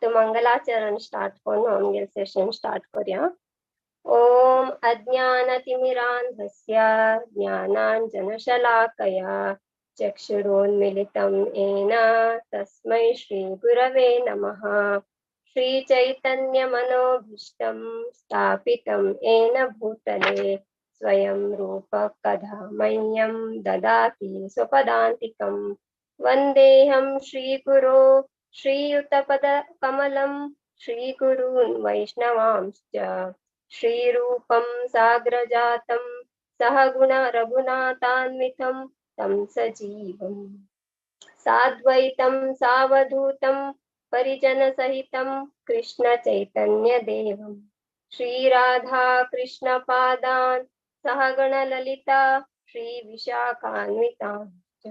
आतां मंगलाचरण स्टार्ट करून आमगेले सेशन स्टार्ट करूया. ओम अज्ञानतिमिरान्धस्य ज्ञानाञ्जनशलाकया चक्षुरुन्मीलितं येन तस्मै श्रीगुरवे नमः. श्रीचैतन्यमनोभीष्टं स्थापितं येन भूतले स्वयं रूप कदा मह्यं ददाति स्वपदान्तिकं. वन्देऽहं श्रीगुरो श्रीयुतपदकमलं श्रीगुरून् वैष्णवांश्च. श्रीरूपं साग्रजातं सहगुण रघुनाथान्वितं तं सजीवं साद्वैतं सावधूतं परिजनसहितं कृष्ण चैतन्य देवं. श्रीराधा कृष्ण पादान् सहगण ललिता श्री विशाखान्वितांश्च.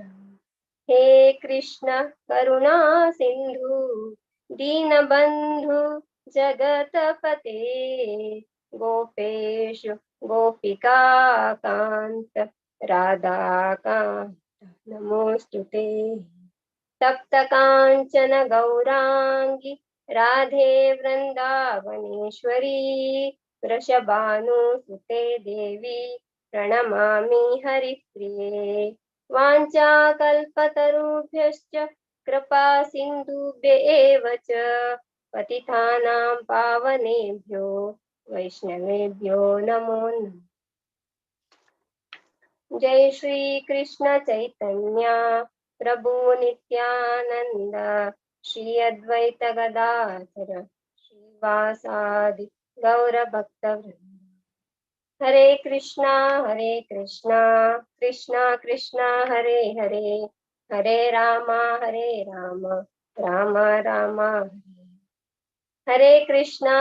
हे कृष्ण करुणा सिंधु दीनबंधु जगतपते गोपेश गोपिका कांत राधाकांत नमोस्तुते. तप्त कांचन गौरांगी राधे वृंदावनेश्वरी वृषभानुसुते देवी प्रणमामि हरिप्रिये. वाञ्छाकल्पतरुभ्यश्च कृपा सिन्धुभ्य एव च पतितानां पावनेभ्यो वैष्णवेभ्यो नमो नमः. जय श्री कृष्ण चैतन्य प्रभु नित्यानंद श्री अद्वैत गदाधर श्रीवासादि गौर भक्तवृंद. हरे कृष्णा कृष्णा कृष्णा हरे हरे, हरे रामा राम राम हरे. हरे कृष्णा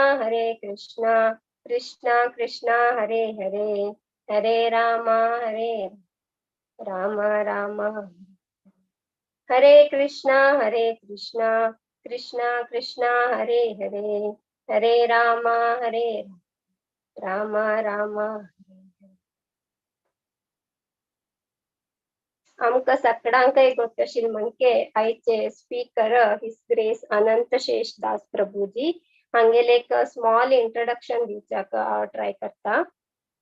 कृष्णा कृष्णा हरे हरे, हरे रामा हरे राम राम हरे. हरे कृष्णा कृष्णा कृष्णा हरे हरे, हरे रामा हरे राम राम हरे. आमकां सगळ्यांकय गोतशील म्हणके आयचे स्पीकर his grace अनंत शेष दास प्रभुजी हांगेले एक स्मॉल इंट्रोडक्शन दिवच्याक हांव ट्राय करता.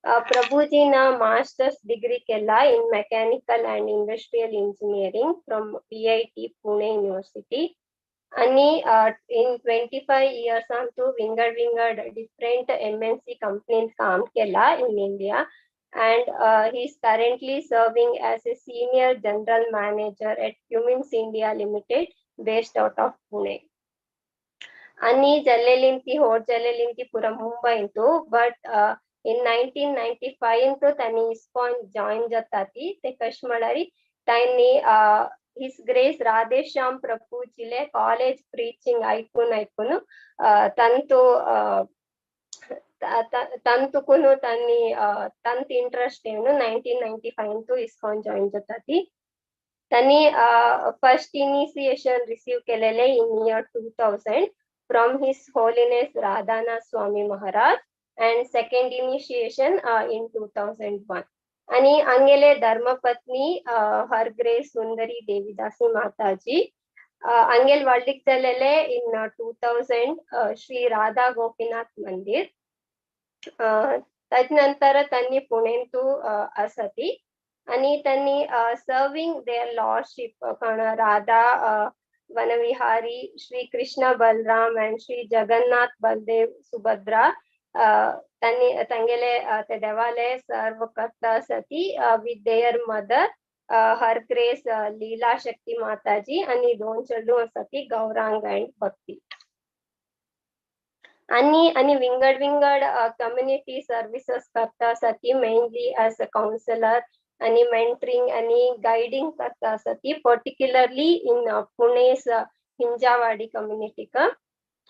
प्रभुजीन मास्टर्स डिग्री केला in mechanical and industrial engineering from VIT Pune university. आणि इन 25 इयर्सांतू विंगड विंगड डिफरंट MNC कंपनीत काम केला in India. And he is currently serving as a senior general manager at Cummins India Limited based out of Pune. आणि जल्लेलिंती होर जल्लेलिंती पुरा मुंबईंतू, but in 1995 इंतू तांणी इस्कॉन जॉईन जाता ती. ते कशें म्हळ्यार तांणी his grace Radheshyam प्रभुजीले कॉलेज प्रीचिंग ऐकून ऐकून ತಂತು ತಂತುಕುನು ತಾನಿ ತಂತ್ ಇಂಟ್ರೆಸ್ಟ್ ಏನು 1995 ಇಂತೂ ಇಸ್ಕಾನ್ ಜಾಯಿನ್ जाता. तांणी फर्स्ट इनिशिएशन रिसीव केलेले in year 2000 from his holiness Radhanath Swami Maharaj and second initiation in 2001. आणि अंगेले धर्मपत्नी हर ग्रेस सुंदरी देवीदासी माताजी अंगेल वर्ल्डिक जालेले इन 2000 श्री राधा गोपीनाथ मंदिर. तदनंतर त्यांनी पुणेंतू आसती आणि त्यांनी सर्विंग there lordship कोण राधा वनविहारी श्री कृष्ण बलराम अँड श्री जगन्नाथ बलदेव सुभद्रा त्यांनी तांगेले ते देवाले सर्व करता आसती with their mother her grace Leela Shakti Mataji आणि दोन चेडूं आसा ती गौरांग अँड भक्ती. आणि आणि विंगड विंगड कम्युनिटी सर्विसेस करता आसा ती मेनली एज अ कावन्सिलर आणि मेंटरिंग आणि गायडींग करता आसा ती पर्टिक्युलरली इन पुणेस हिंजावाडी कम्युनिटीक.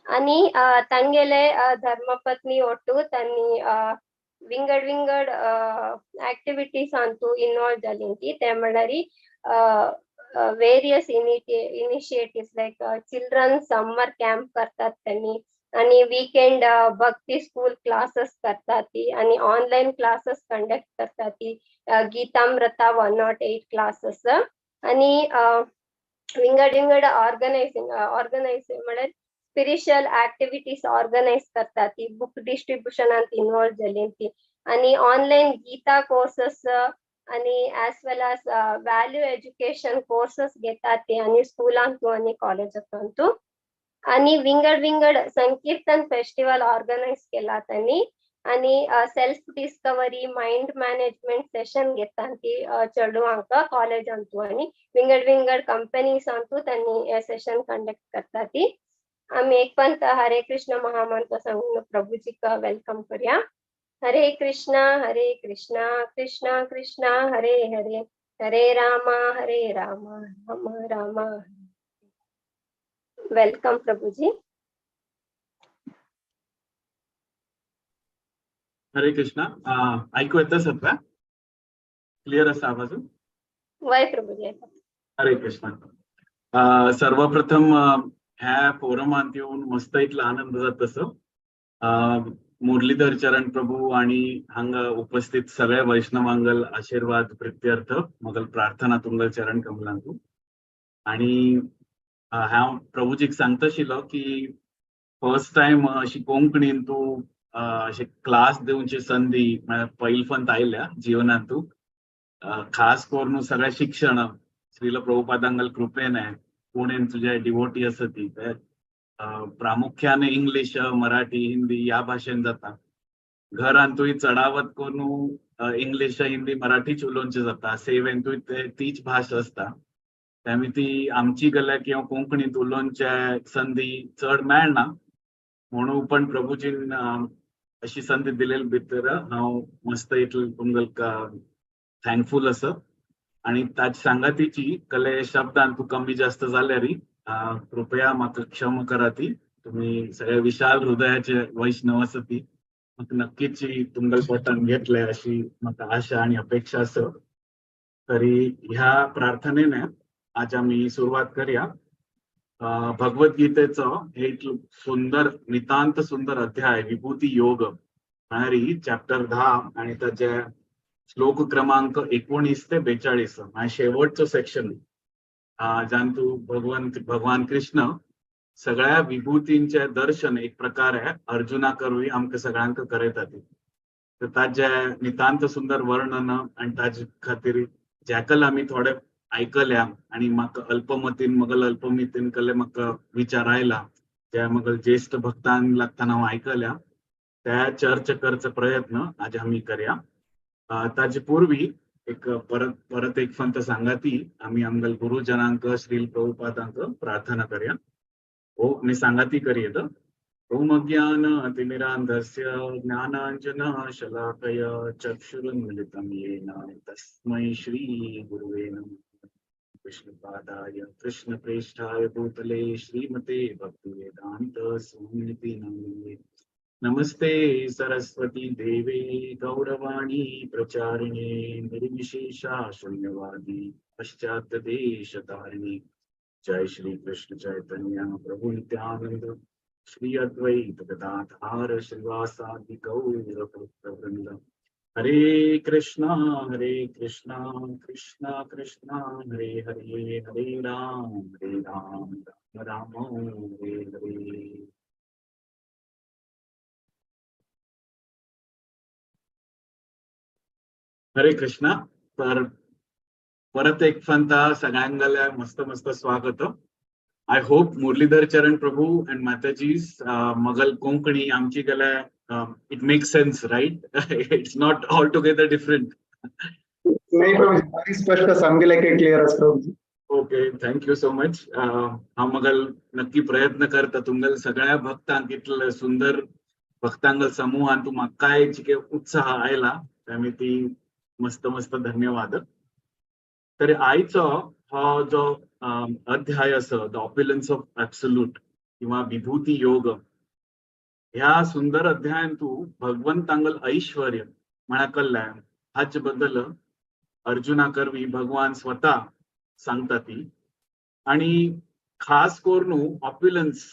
आणि तांगेले धर्मपत्नी ಒಟ್ಟು तांणी विंगड विंगड ऍक्टिव्हिटीजांतू इन्वॉल्व जाली. ते म्हळ्यार various initiative like children summer camp करतात त्यांनी आणि वीकेंड भक्ती स्कूल क्लासेस करतात ती आणि ऑनलाईन क्लासेस कंडक्ट करतात ती गीतामृता 108 क्लासेस आणि विंगड विंगड ऑर्गनायझिंग ऑर्गनायझ म्हळ्यार स्पिरिच्युअल ऍक्टिव्हिटीज ऑर्गनायज करता ती, बुक डिस्ट्रीब्युशनात इन्वॉल्व जाली ती आणि ऑनलाईन गीता कोर्सेस आणि as well as value education courses घेतात ते आणि स्कुलांतू आणि कॉलेजांतू आणि विंगड विंगड संकीर्तन फेस्टिवल ऑर्गनायज केला त्यांनी आणि self discovery, mind management session घेतात ती चेडवांक कॉलेजांतू आणि विंगड विंगड कंपनीजांतू त्यांनी सेशन कंडक्ट करतात ती. आम्ही एक पंत हरे कृष्ण महामंत्र सांगून प्रभूजीक welcome करूया. हरे कृष्णा हरे कृष्णा कृष्णा कृष्णा हरे हरे, हरे रामा हरे रामा राम रामा. Welcome Prabhuji. Hare Krishna. ऐकू येतं सगळं? क्लिअर असा आवाज? वय प्रभूजी. हरे कृष्णा. सर्वप्रथम ह्या फोरमांत येऊन मस्त इतलो आनंद जाता तसो. मुरलीधर चरण प्रभू आणि हांगा उपस्थित सगळ्या वैष्णवांगल आशीर्वाद प्रित्यर्थ मगल प्रार्थना तुमगल चरण कमलांतू. आणि हांव प्रभूजीक सांगताशिल्लो की फर्स्ट टायम अशी कोंकणीन तूं अशे क्लास दिवची संधी म्हळ्यार पयलफंत आयल्या जिवनांतू. खास करून सगळें शिक्षण श्रील प्रभुपादांगल कृपेन कोणेन तुजे डिवोटी आसा ती ते प्रामुख्याने इंग्लिश, मराठी, हिंदी ह्या भाशेन जाता. घरांतूय चडावत करून इंग्लिश, हिंदी, मराठीच उलोवचें जाता. सेवेंतूय तीच भास आसता. त्यामुळे ती आमची गल्या किंवा कोंकणीत उलोवचे संधी चड मेळना म्हणून पण प्रभूजीन अशी संधी दिलेली भितर हांव मस्त इतलो तुमकां थँकफूल आसा. आणि ताज सांगातीची कले शब्दान तूं कमी जास्त जाल्यार कृपया म्हाका क्षमा करा. ती तुम्ही सगळे विशाल हृदयाचे वैष्णव आसा ती म्हाका नक्कीच तुमकां पोटान घेतले अशी म्हाका आशा आणि अपेक्षा आसा. तरी ह्या प्रार्थनेने आज आमी सुरवात करया. भगवद्गीतेचो हे इतलो सुंदर, नितांत सुंदर अध्याय विभूती योग म्हळ्यार चॅप्टर 10 आणि ताजे श्लोक क्रमांक 19 ते 42 म्हळ्यार शेवटचो सेक्शन जांतू भगवान कृष्ण सगळ्या विभूतींचे दर्शन एक प्रकार आहे अर्जुना करवी आमकां सगळ्यांक करयता ती. तर ताजे नितांत सुंदर वर्णन आणि ताजे खातीर ज्याकल आमी थोडे आयकल्या आणि म्हाका अल्पमतीन मगल अल्पमितीन कले म्हाका विचार आयला ज्या मगल ज्येष्ठ भक्तांक लागतना हांव आयकल्या त्या चर्चा करचो प्रयत्न आज आमी करया. ताजे पूर्वी एक परत परत एक फंत सांगाती आमी आमगल गुरुजनांक श्रील प्रभुपादांक प्रार्थना करया. ओ आमी सांगाती करयेत. ओम अज्ञान तिमिरांधस्य ज्ञानांजन शलाकय चक्षुरुन्मिलितं येन तस्मै श्री गुरुवे नमः. विष्णुपादाय कृष्णप्रेष्ठाय भूतले श्रीमते भक्तिवेदांत स्वामिनिति नामिने. नमस्ते सरस्वती देवे गौरवाणी प्रचारिणे निर्विशेषा शून्यवादी पश्चात देशतारिणे. जय श्री कृष्ण चैतन्य प्रभु नित्यानंद श्री अद्वैत गदाधार श्रीवासादि गौर भक्त वृंद. हरे कृष्णा कृष्णा कृष्णा हरे हरे, हरे राम राम राम हरे हरे. हरे कृष्णा. तर परत एक फंता सगळ्यांना मस्त मस्त स्वागत. I hope Muralidhar Charan Prabhu and Mataji's मगल कोंकणी आमची गेल्या it makes sense, right? It's not altogether different. नाही प्रभूजी, भारी स्पष्ट समजेल, काही क्लिअर असतं Prabhuji. Okay, thank you so much. हांव मगल नक्की प्रयत्न करता तुमगेल सगळ्या भक्तांक इतले सुंदर भक्तांगल समूहान तूं म्हाकाय जिके उत्साह आयला त्यामुळे ती मस्त मस्त धन्यवाद. तर आयचो हो जो अध्याय आसा the ऑप्युलन्स ऑफ ॲब्सोल्यूट किंवा विभूती योग, ह्या सुंदर अध्यायान तूं भगवंतांगल ऐश्वर्य म्हळ्यार कल्याण हाचे बद्दल अर्जुना करवी भगवान स्वता सांगता ती. आणि खास करून ऑप्युलन्स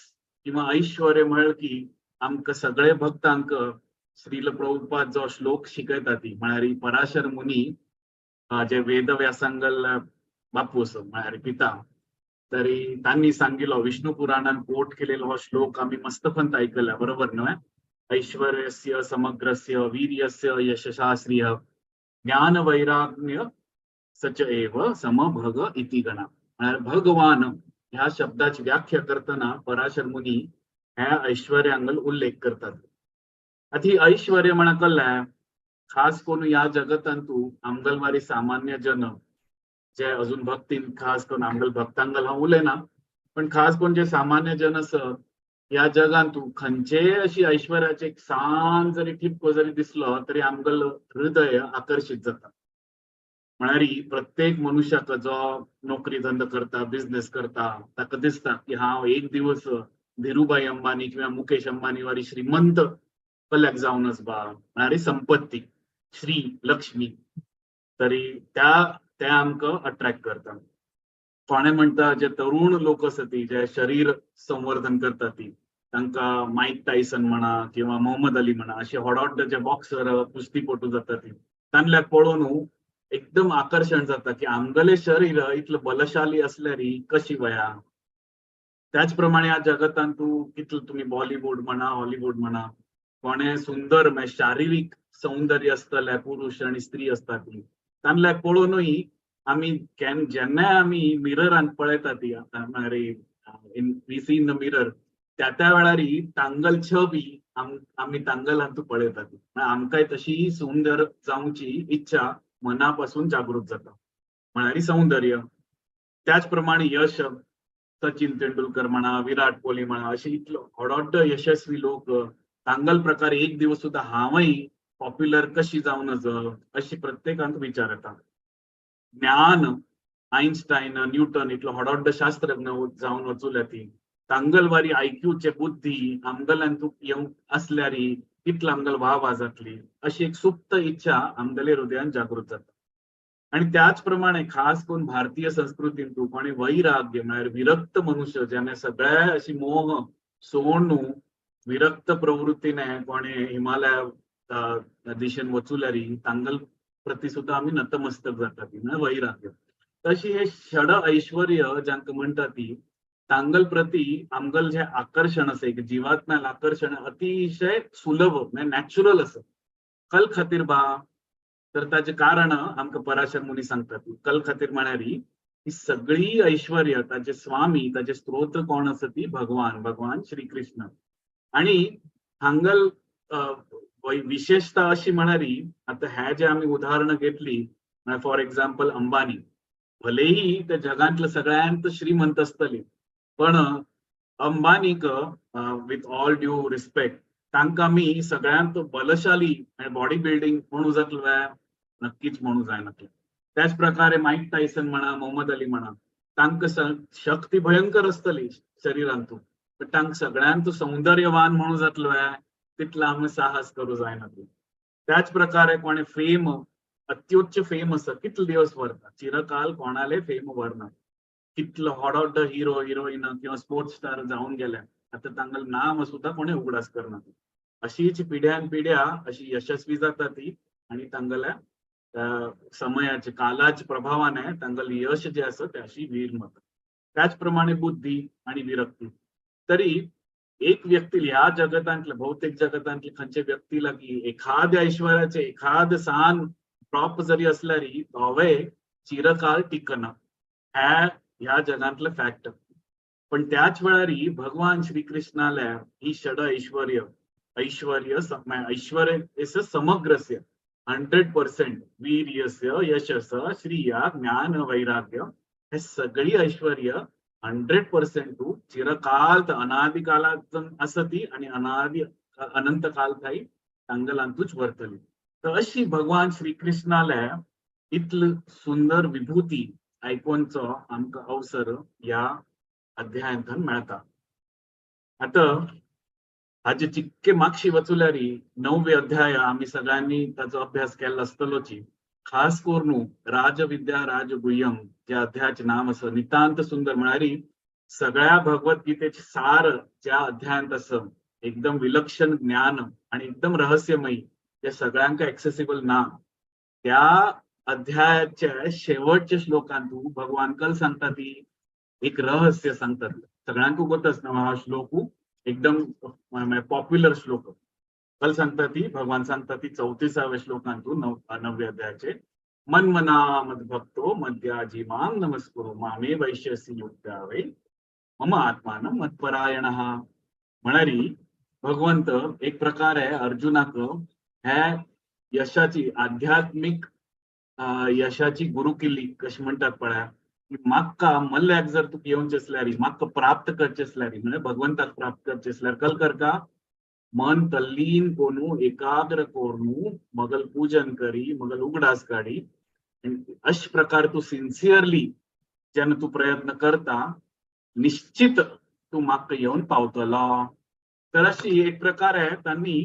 किंवा ऐश्वर्य म्हळ्यार की आमकां सगळे भक्तांक श्रील प्रभुपाद जो श्लोक शिकयता ती म्हळ्यार पराशर मुनी जे वेदव्यासांगल बापूस म्हळ्यार पिता तरी तांणी सांगिल्लो विष्णू पुराणान कोट केलेलो हो श्लोक आमी मस्तपंत आयकला, बरोबर न्हय? ऐश्वर्यस्य समग्रस्य वीर्यस्य यशसा श्रियः ज्ञान वैराग्य सच एव समभग इति गणा. म्हळ्यार भगवान ह्या शब्दाची व्याख्या करतना पराशर मुनी ह्या ऐश्वर्यांगल उल्लेख करतात. आता ही ऐश्वर्य म्हणा कल्ल्या खास करून ह्या जगतांतू आमगलवारी सामान्य जन जे अजून भक्तीन, खास करून आमगल भक्तांगल हांव उलयना, पण खास करून जे सामान्य जन आसा ह्या जगांतू खंयचेय अशी ऐश्वर्याचे एक सान जरी ठिपको जरी दिसलो तरी आमगल हृदय आकर्शीत जाता. म्हळ्यार प्रत्येक मनुष्याक जो नोकरी धंदो करता, बिझनेस करता, ताका दिसता की हांव एक दिवस धीरूभाई अंबानी किंवा मुकेश अंबानी वारी श्रीमंत कल्याक जावनच बा, म्हळ्यार संपत्ती, श्री लक्ष्मी, तरी त्या ते आमकां अट्रॅक्ट करता. कोणे म्हणटा जे तरुण लोक आसा ती जे शरीर संवर्धन करता ती तांकां मायक टायसन म्हणा किंवा मोहम्मद अली म्हणा अशे व्हड व्हड जे बॉक्सर कुस्तीपटू जाता ती तांल्याक पळोवन एकदम आकर्शण जाता की आमगेलें शरीर इतलें बलशाली असल्यार कशी वया. त्याच प्रमाणे ह्या जगतान तूं कितलो तुमी बॉलिवूड म्हणा हॉलिवूड म्हणा कोणे सुंदर म्हळ्यार शारिरीक सौंदर्य आसतले पुरुष आनी स्त्री आसता ती तांल्याक पळोवनूय आमी जेन्नाय आमी मिररान पळयता ती म्हळ्यार we see in the mirror त्या त्या वेळार तांगल छबी आमी तांगल हातूंत पळयतात. आमकांय तशी सुंदर जावची इच्छा मनापासून जागृत जाता, म्हळ्यार सौंदर्य. त्याच प्रमाणे यश, सचिन तेंडुलकर म्हणा, विराट कोहली म्हणा, अशे इतलो व्हड व्हड यशस्वी लोक तांगल प्रकारे एक दिवस सुद्दां हांवय पॉप्युलर कशी जावं नज अशी प्रत्येकांत विचार येता. ज्ञान, आयन्स्टायन, न्यूटन इतलो व्हड व्हड शास्त्रज्ञ जावन वचुल्या ती तांगलवारी आयक्यूचे बुद्धी आमगल्यान येवंक असल्यार कितलो आमगल वाह वाह जातली अशी एक सुप्त इच्छा आमगेले हृदयान जागृत जाता. आणि त्याच प्रमाणे खास करून भारतीय संस्कृतीन तूं कोणी वैराग्य म्हळ्यार विरक्त मनुष्य ज्याने सगळ्या अशी मोह सोडून विरक्त प्रवृत्तीने कोणे हिमालया दिशेन वचुल्यारी तांगल प्रती सुद्दां आमी नतमस्तक जाता ती म्हळ्यार वैराग्य. तशी हे षड ऐश्वर्य जांकां म्हणटा ती तांगल प्रती आमगल जे आकर्शण आसा एक जिवात्म्याक आकर्शण अतिशय सुलभ म्हळ्यार नॅचरल आसा. कल खातीर बा तर ताचें कारण आमकां पराशर मुनी सांगतात. कल खातीर म्हळ्यार ही सगळी ऐश्वर्य ताचे स्वामी ताचे स्त्रोत कोण आसा ती भगवान, भगवान श्री कृष्ण. आणि हांगल विशेषता अशी म्हळ्यार आतां हे जे आमी उदाहरणां घेतली म्हळ्यार फॉर एक्झाम्पल अंबानी, भलेही ते जगांतले सगळ्यांत श्रीमंत आसतले पण अंबानीक विथ ऑल ड्यू रिस्पेक्ट तांकां आमी सगळ्यांत बलशाली बॉडी बिल्डींग म्हणू जातलो काय? नक्कीच म्हणू जायना. त्याच प्रकारे मायक टायसन म्हणा, मोहम्मद अली म्हणा, तांकां शक्ती भयंकर आसतली शरिरांतू पण तांकां सगळ्यांत सौंदर्यवान म्हणू जातलो काय? तितलो आमी साहस करूं जायना. त्याच प्रकारे कोणे फेम, अत्युच्च फेम आसा कितले दिवस व्हरता, चिरकाल कोणाले फेम व्हरना. कितलो व्हड व्हड हिरो हिरोईन किंवा स्पोर्ट्स स्टार जावन गेले आतां तांगेलें नांव सुद्दां कोणे उगडास करना. अशीच पिढ्यान पिढ्या अशी यशस्वी जाता ती आणि तांगेल्या समयाचे कालाच्या प्रभावाने तांगेलें यश जे आसा ते अशी वीर मत. त्याच प्रमाणे बुद्धी आणि विरक्ती. तरी एक व्यक्ती ह्या जगतांतले भौतिक जगतांतले खंयचे व्यक्ती लागीं एखाद्या ऐश्वर्याचे एखाद सान ड्रॉप जरी असल्यारी तोवे चिरकाल टिकना, ह्या ह्या जगांतले फॅक्ट. पण त्याच वेळारी भगवान श्रीकृष्णाल्या ही षड ऐश्वर्य, ऐश्वर्य ऐश्वर्य समग्रस्य 100% वीर्यस्य यशस श्रिया ज्ञान वैराग्य हे सगळी ऐश्वर्य 100% तू चिरकाल अनादिकालात आसती आणि अनादि अनंत काल थाई तांगलांतूच व्हरतली. तर अशी भगवान श्रीकृष्णाल्या इतल सुंदर विभूती आयकोनचो आमकां अवसर ह्या अध्यायांतल्यान मेळटा. आतां हाजे चिक्के मागशी वचुल्यारी णववे अध्याय आमी सगळ्यांनी ताचो अभ्यास केल्लो आसतलोची. खास करून राजविद्या राजगुह्यम ज्या अध्यायाचें नांव आसा नितांत सुंदर, म्हळ्यार सगळ्या भगवद्गीतेचे सार ज्या अध्यायांत आसा एकदम विलक्षण ज्ञान आणि एकदम रहस्यमयी जे सगळ्यांक एक्सेसिबल ना, त्या अध्यायाच्या शेवटच्या श्लोकांत भगवान कल सांगता ती एक रहस्य सांगतात. सगळ्यांक गोत ना हा श्लोक, एकदम पॉप्युलर श्लोक. कल सांगता ती, भगवान सांगता ती 34व्या श्लोकांतून 9व्या अध्यायाचे, मन्मना मद्भक्तो मद्याजी मां नमस्कुरु मामे वैश्यसी युक्तावे मम आत्मानं मत्परायणः. म्हणारी भगवंत एक प्रकार आहे अर्जुनाक ह्या यशाची, आध्यात्मिक यशाची गुरुकिल्ली कशी म्हणतात पळया, की माक्का मल्ल्याक जर तुका येवचें आसल्यार, माक्का प्राप्त करचें आसल्यार, म्हणजे भगवंताक प्राप्त करचें आसल्यार कल करका मन तल्लीन कोनू, एकाग्र कोरनू, मगल पूजन करी, मगल उगडास काडी. अश प्रकार तू सिन्सिअरली जेन्ना तूं प्रयत्न करता, निश्चित तूं म्हाका येवन पावतलो. तर अशी एक प्रकार आहे त्यांनी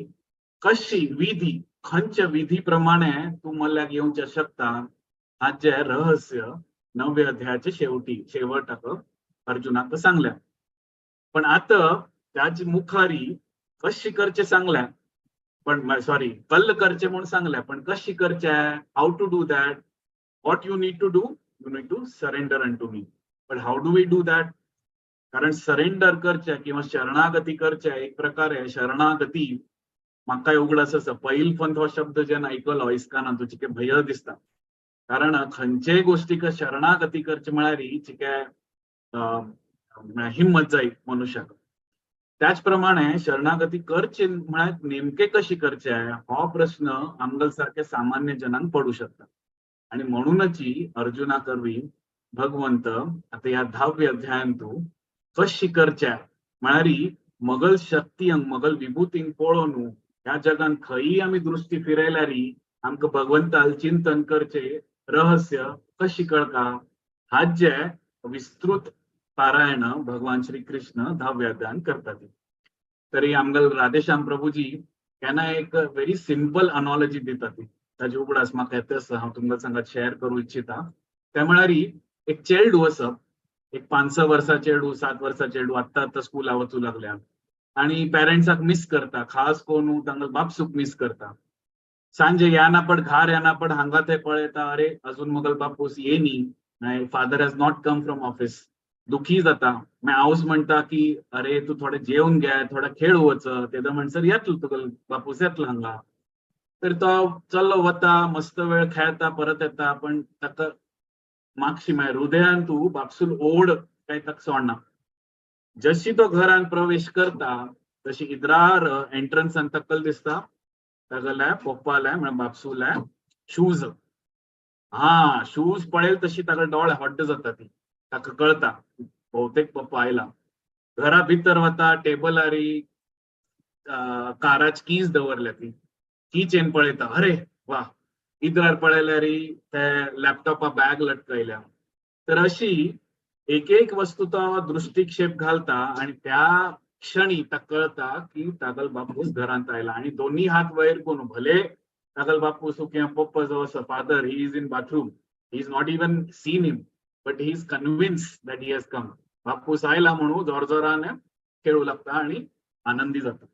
कशी विधी, खंयच्या विधी प्रमाणे तूं मल्ल्याक येवचें शकता, हाचें रहस्य 9व्या अध्यायाचे शेवटी शेवटाक अर्जुनाक सांगल्या. पण आता त्याची मुखारी कशी करचे सांगल्या, पण सॉरी कल्ल करचे म्हणून सांगल्या, पण कशी करचे, how to do that, what you need to do, you need to surrender unto me. But how do we do that? कारण सरेंडर करचे किंवा शरणागती करचे एक प्रकारे शरणागती म्हाका उगडास आसा, पैल पंथ हो शब्द जेन्ना आयकलो इस्कानान तुजे भंय दिसता. कारण खंयचेय गोष्टीक शरणागती करचे म्हळ्यार चिके हिम्मत जाय मनुष्याक. त्याच प्रमाणे शरणागती करची म्हळ्यार नेमके कशी करचे हो प्रश्न आमगल सारखे सामान्य जनांक पडू शकता. आणि म्हणूनच अर्जुना करवी भगवंत आता ह्या 10व्या अध्यायांतू कशी करच्या म्हळ्यार मगल शक्ती, मगल विभूतींक पळोवन ह्या जगान खंयी आमी दृष्टी फिरयल्यारी आमकां भगवंताल चिंतन करचे रहस्य कशी कळका, हाचे विस्तृत पारायण भगवान श्री कृष्ण 10व्या अध्यायान करतात. तरी आमगल राधेश्याम प्रभुजी केन्ना एक व्हेरी सिंपल अनॉलॉजी दिता, ती ताजे उगडास म्हाका येता आसा, हांव तुमकां सांगात शेअर करूं इच्छिता. ते म्हळ्यार एक चेडू आसा, एक 5-6 वर्सां चेडू, 7 वर्सां चेडू, आत्तां आत्तां स्कुला वचूं लागल्या आणि पेरंट्साक मिस करता, खास करून तांकां बापसूक मिस करता. सांजे याना पड घार याना पड हांगा ते पळयता, अरे अजून मगल बापूस येनी, father has not come from office. दुखी जाता. मागीर आवस म्हणटा की अरे तूं थोडें जेवन घे, थोडो खेळ वच, तेदा म्हणसर येतलो तुका बापूस येतलो हांगा. तर तो चल्लो वता, मस्त वेळ खेळता, परत येता, पण ताका मागशी मागीर हृदयान तूं बापसूल ओड काय ताका सोडना. जशी तो घरान प्रवेश करता तशी इद्रार एंट्रन्सान तक्कल दिसता तागेल्या पप्पाल्या म्हळ्यार बापसूल्या शूज. हा शूज पळयल तशी ताका दोळे हड्ड जाता, ती ताका कळता बहुतेक पप्पा आयला. घरा भितर वता, टेबलारी काराची कीज दवरल्या, ती की चेन पळयता, अरे वा. इद्रार पळयल्यार ते लॅपटॉपा बॅग लटकयल्या. तर अशी एक एक वस्तू तो दृष्टिक्षेप घालता आणि त्या क्षणी ताका कळता की तागल बापूस घरांत आयला. आणि दोन्ही हात वयर करून, भले तागल बापूस किंवा पप्पा जो आसा father, he is in bathroom, he is not even seen him, but he is convince that he has come. बापूस आयला म्हणून जोरजोरान खेळू लागता आणि आनंदी जाता.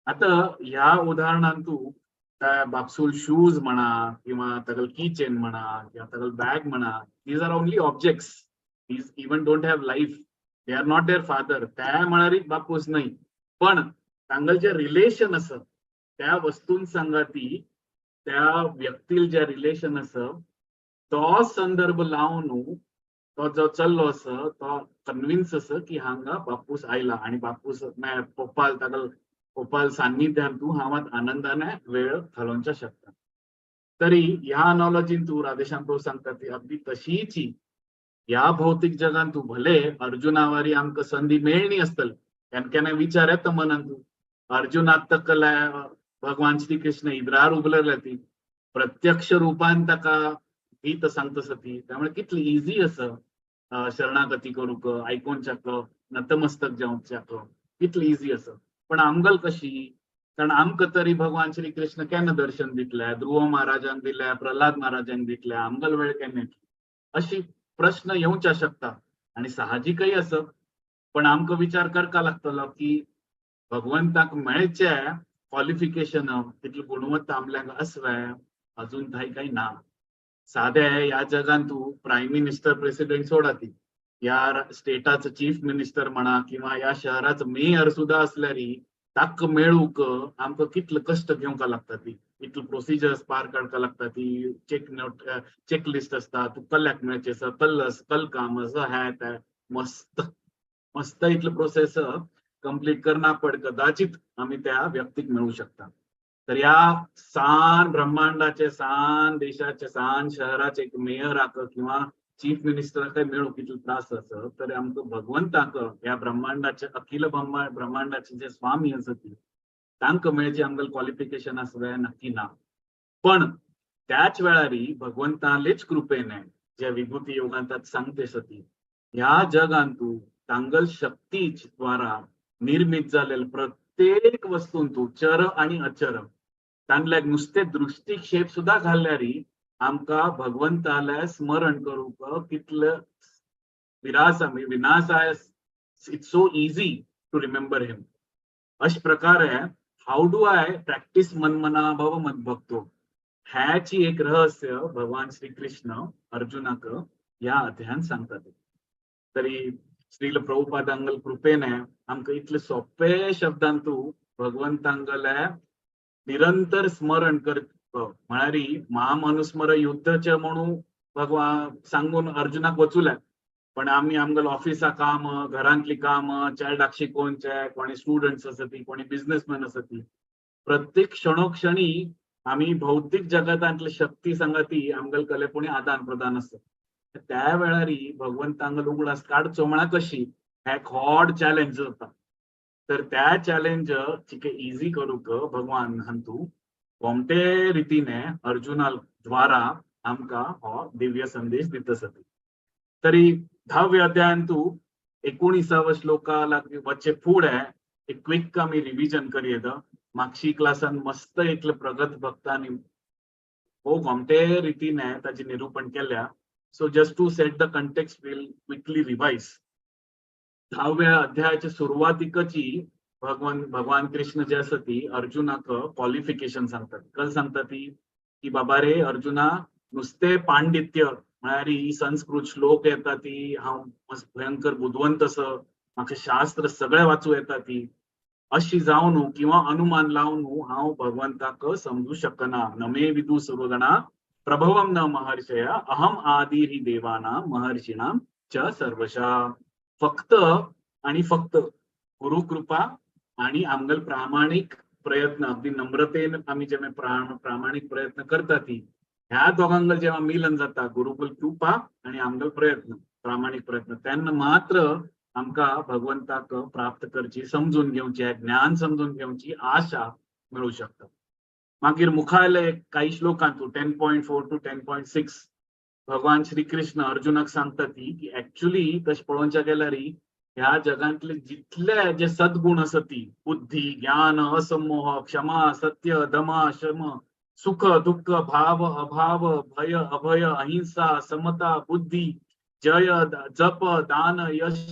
आता ह्या उदाहरणान तूं त्या बापसूल शूज म्हणा किंवा तागल की चेन म्हणा किंवा तागल बॅग म्हणा, these are only objects, these even don't have life, they are not their father. त्या म्हळ्यार बापूस न्हय, पण तांगल जे रिलेशन आसा त्या वस्तून सांगाती, त्या व्यक्तील जे रिलेशन आसा तो संदर्भ लावन तो जो चल्लो आसा तो कन्विन्स आसा की हांगा बापूस आयला आणि बापूस पप्पाल तागल पप्पाल सान्निध्यान तूं हांव आनंदाने वेळ घालोवच्या शकता. तरी ह्या अनॉलॉजीन तूं राधेश्याम प्रभू सांगता ती अगदी तशीची ह्या भौतिक जगान तूं भले अर्जुनावारी आमकां संधी मेळणी आसतली, केन्ना केन्ना विचार येता मनान, तूं अर्जुनाक तकल्या भगवान श्री कृष्ण इद्रार उबलेले ती प्रत्यक्ष रूपान ताका गीत सांगता ती, त्यामुळे कितली इझी आसा शरणागती करूंक, आयकोनच्याक, नतमस्तक जावच्याक कितली इझी आसा. पण आमगल कशी, कारण आमकां तरी भगवान श्री कृष्ण केन्ना दर्शन दितले, ध्रुव महाराजांक दिले, प्रल्हाद महाराजांक दितले, आमगल वेळ केन्ना येतली अशी प्रश्न येवच्या शकता आणि साहजिकय आसा. पण आमकां विचार करपा लागतलो की भगवंताक मेळचे क्वॉलिफिकेशन तितली गुणवत्ता आमल्यांक आसवे अजून थंय काही ना. साधे ह्या जगान तूं प्रायम मिनिस्टर प्रेसिडेंट सोडा ती ह्या स्टेटाचो चीफ मिनिस्टर म्हणा किंवा ह्या शहराचो मेयर सुद्दां आसल्यारी ताका मेळूंक आमकां कितले कश्ट घेवंक लागता ती, इतले प्रोसिजर्स पार काडपाक लागता ती, चेक नोट चेक लिस्ट आसता, तूं कल्ल्याक मेळचें आसा, कल्ल कल काम आसा, हें तें मस्त मस्त इतले प्रोसेस कंप्लीट करना पड कदाचित आमी त्या व्यक्तीक मेळूं शकता. तर ह्या सान ब्रह्मांडाचे, सान देशाचे, सान शहराचे एक मेयराक किंवा चीफ मिनिस्टराकय मेळूंक कितले त्रास आसा, तर आमकां भगवंताक, ह्या ब्रह्मांडाचे, अखिल ब्रह्मांडाचे जे स्वामी आसा ती, तांकां मेळचे आमकां क्वॉलिफिकेशन आसा जाल्यार नक्की ना. पण त्याच वेळारी भगवंतालेच कृपेने जे विभूती योगांतात सांगते सती, ह्या जगांतू तांगल शक्ती द्वारा निर्मित जालेले प्रत्येक वस्तूंतू चर आणि अचर तांगल्याक नुस्ते दृष्टिक्षेप सुद्दां घाल्यारी आमकां भगवंताले स्मरण करूंक कितले विरास विनासाय, it's so easy to remember him. अशे प्रकारे how do I practice मनमना भव मद्भक्तो ह्याची एक रहस्य भगवान श्री कृष्ण अर्जुनाक ह्या अध्यायान सांगतात. तरी श्रील प्रभुपादांगल कृपेने आमकां इतले सोपे शब्दांतू भगवंतांगले निरंतर स्मरण कर, म्हळ्यार महामनुस्मर युद्धचे म्हणून भगवान सांगून अर्जुनाक वचुले, पण आमी आमगेले ऑफिसा काम, घरांतली काम, चेरडाक शिकोवचे, कोणी स्टुडंट्स आसा ती, कोणी बिझनेसमॅन आसा ती, प्रत्येक क्षणोक्षणी आमी भौतीक जगतांतली शक्ती सांगाती आमगेले कलेपणी आदान प्रदान आसा. त्या वेळारी भगवंतांगल उगडास काडचो म्हळ्यार कशी हें एक व्हड चॅलेंज जाता. तर त्या चॅलेंज चिके इजी करूंक भगवान हांतू कोमटे रितीने अर्जुना द्वारा आमकां हो दिव्य संदेश दित आसा. तरी 10व्या अध्यायांतू 19व्या श्लोका लागीं वच्चे फुडें एक क्विक आमी रिविजन करयेत. मागशी क्लासान मस्त इतले प्रगत भक्तांनी हो गोमटे रितीने ताचे निरूपण केल्या. So just to set the context, we'll quickly revise. 10व्या अध्यायाच्या सुरवातीकची भगवान भगवान कृष्ण जे आसा ती अर्जुनाक क्वॉलिफिकेशन सांगतात. कल सांगता ती की बाबा रे अर्जुना, नुस्ते पांडित्य म्हळ्यार ही संस्कृत श्लोक येता ती, हांव भयंकर बुदवंत आसा, म्हाका शास्त्र सगळें वाचूं येता ती, अशी जावन किंवा अनुमान लावन हांव भगवंताक समजू शकना. न मे विदु सर्वगणा प्रभवम न महर्षय अहम आदि हि देवानां महर्षीणां च सर्वशा. फक्त आणि फक्त गुरुकृपा आणि आमगल प्रामाणिक प्रयत्न, अगदी नम्रतेन आमी जेव्हा प्रामाणिक प्रयत्न करता ती, ह्या दोगांगल जेव्हा मिलन जाता, गुरुकुल कृपा आणि आमगल प्रयत्न, प्रामाणिक प्रयत्न, तेन्ना मात्र आमकां भगवंताक प्राप्त करची, समजून घेवची, ज्ञान समजून घेवची आशा मेळूं शकता. मागीर मुखायले काही श्लोकांतू 10.4 to 10.6 भगवान श्री कृष्ण अर्जुनाक सांगता ती की ऍक्च्युली तशें पळोवच्या गेल्यार ह्या जगांतले जितले जे सद्गुण आसा ती, बुद्धी, ज्ञान, असमोह, क्षमा, सत्य, दमा, शम, सुख, दुःख, भाव, अभाव, भय, अभय, अहिंसा, समता, बुद्धी, जय, जप, दान, यश,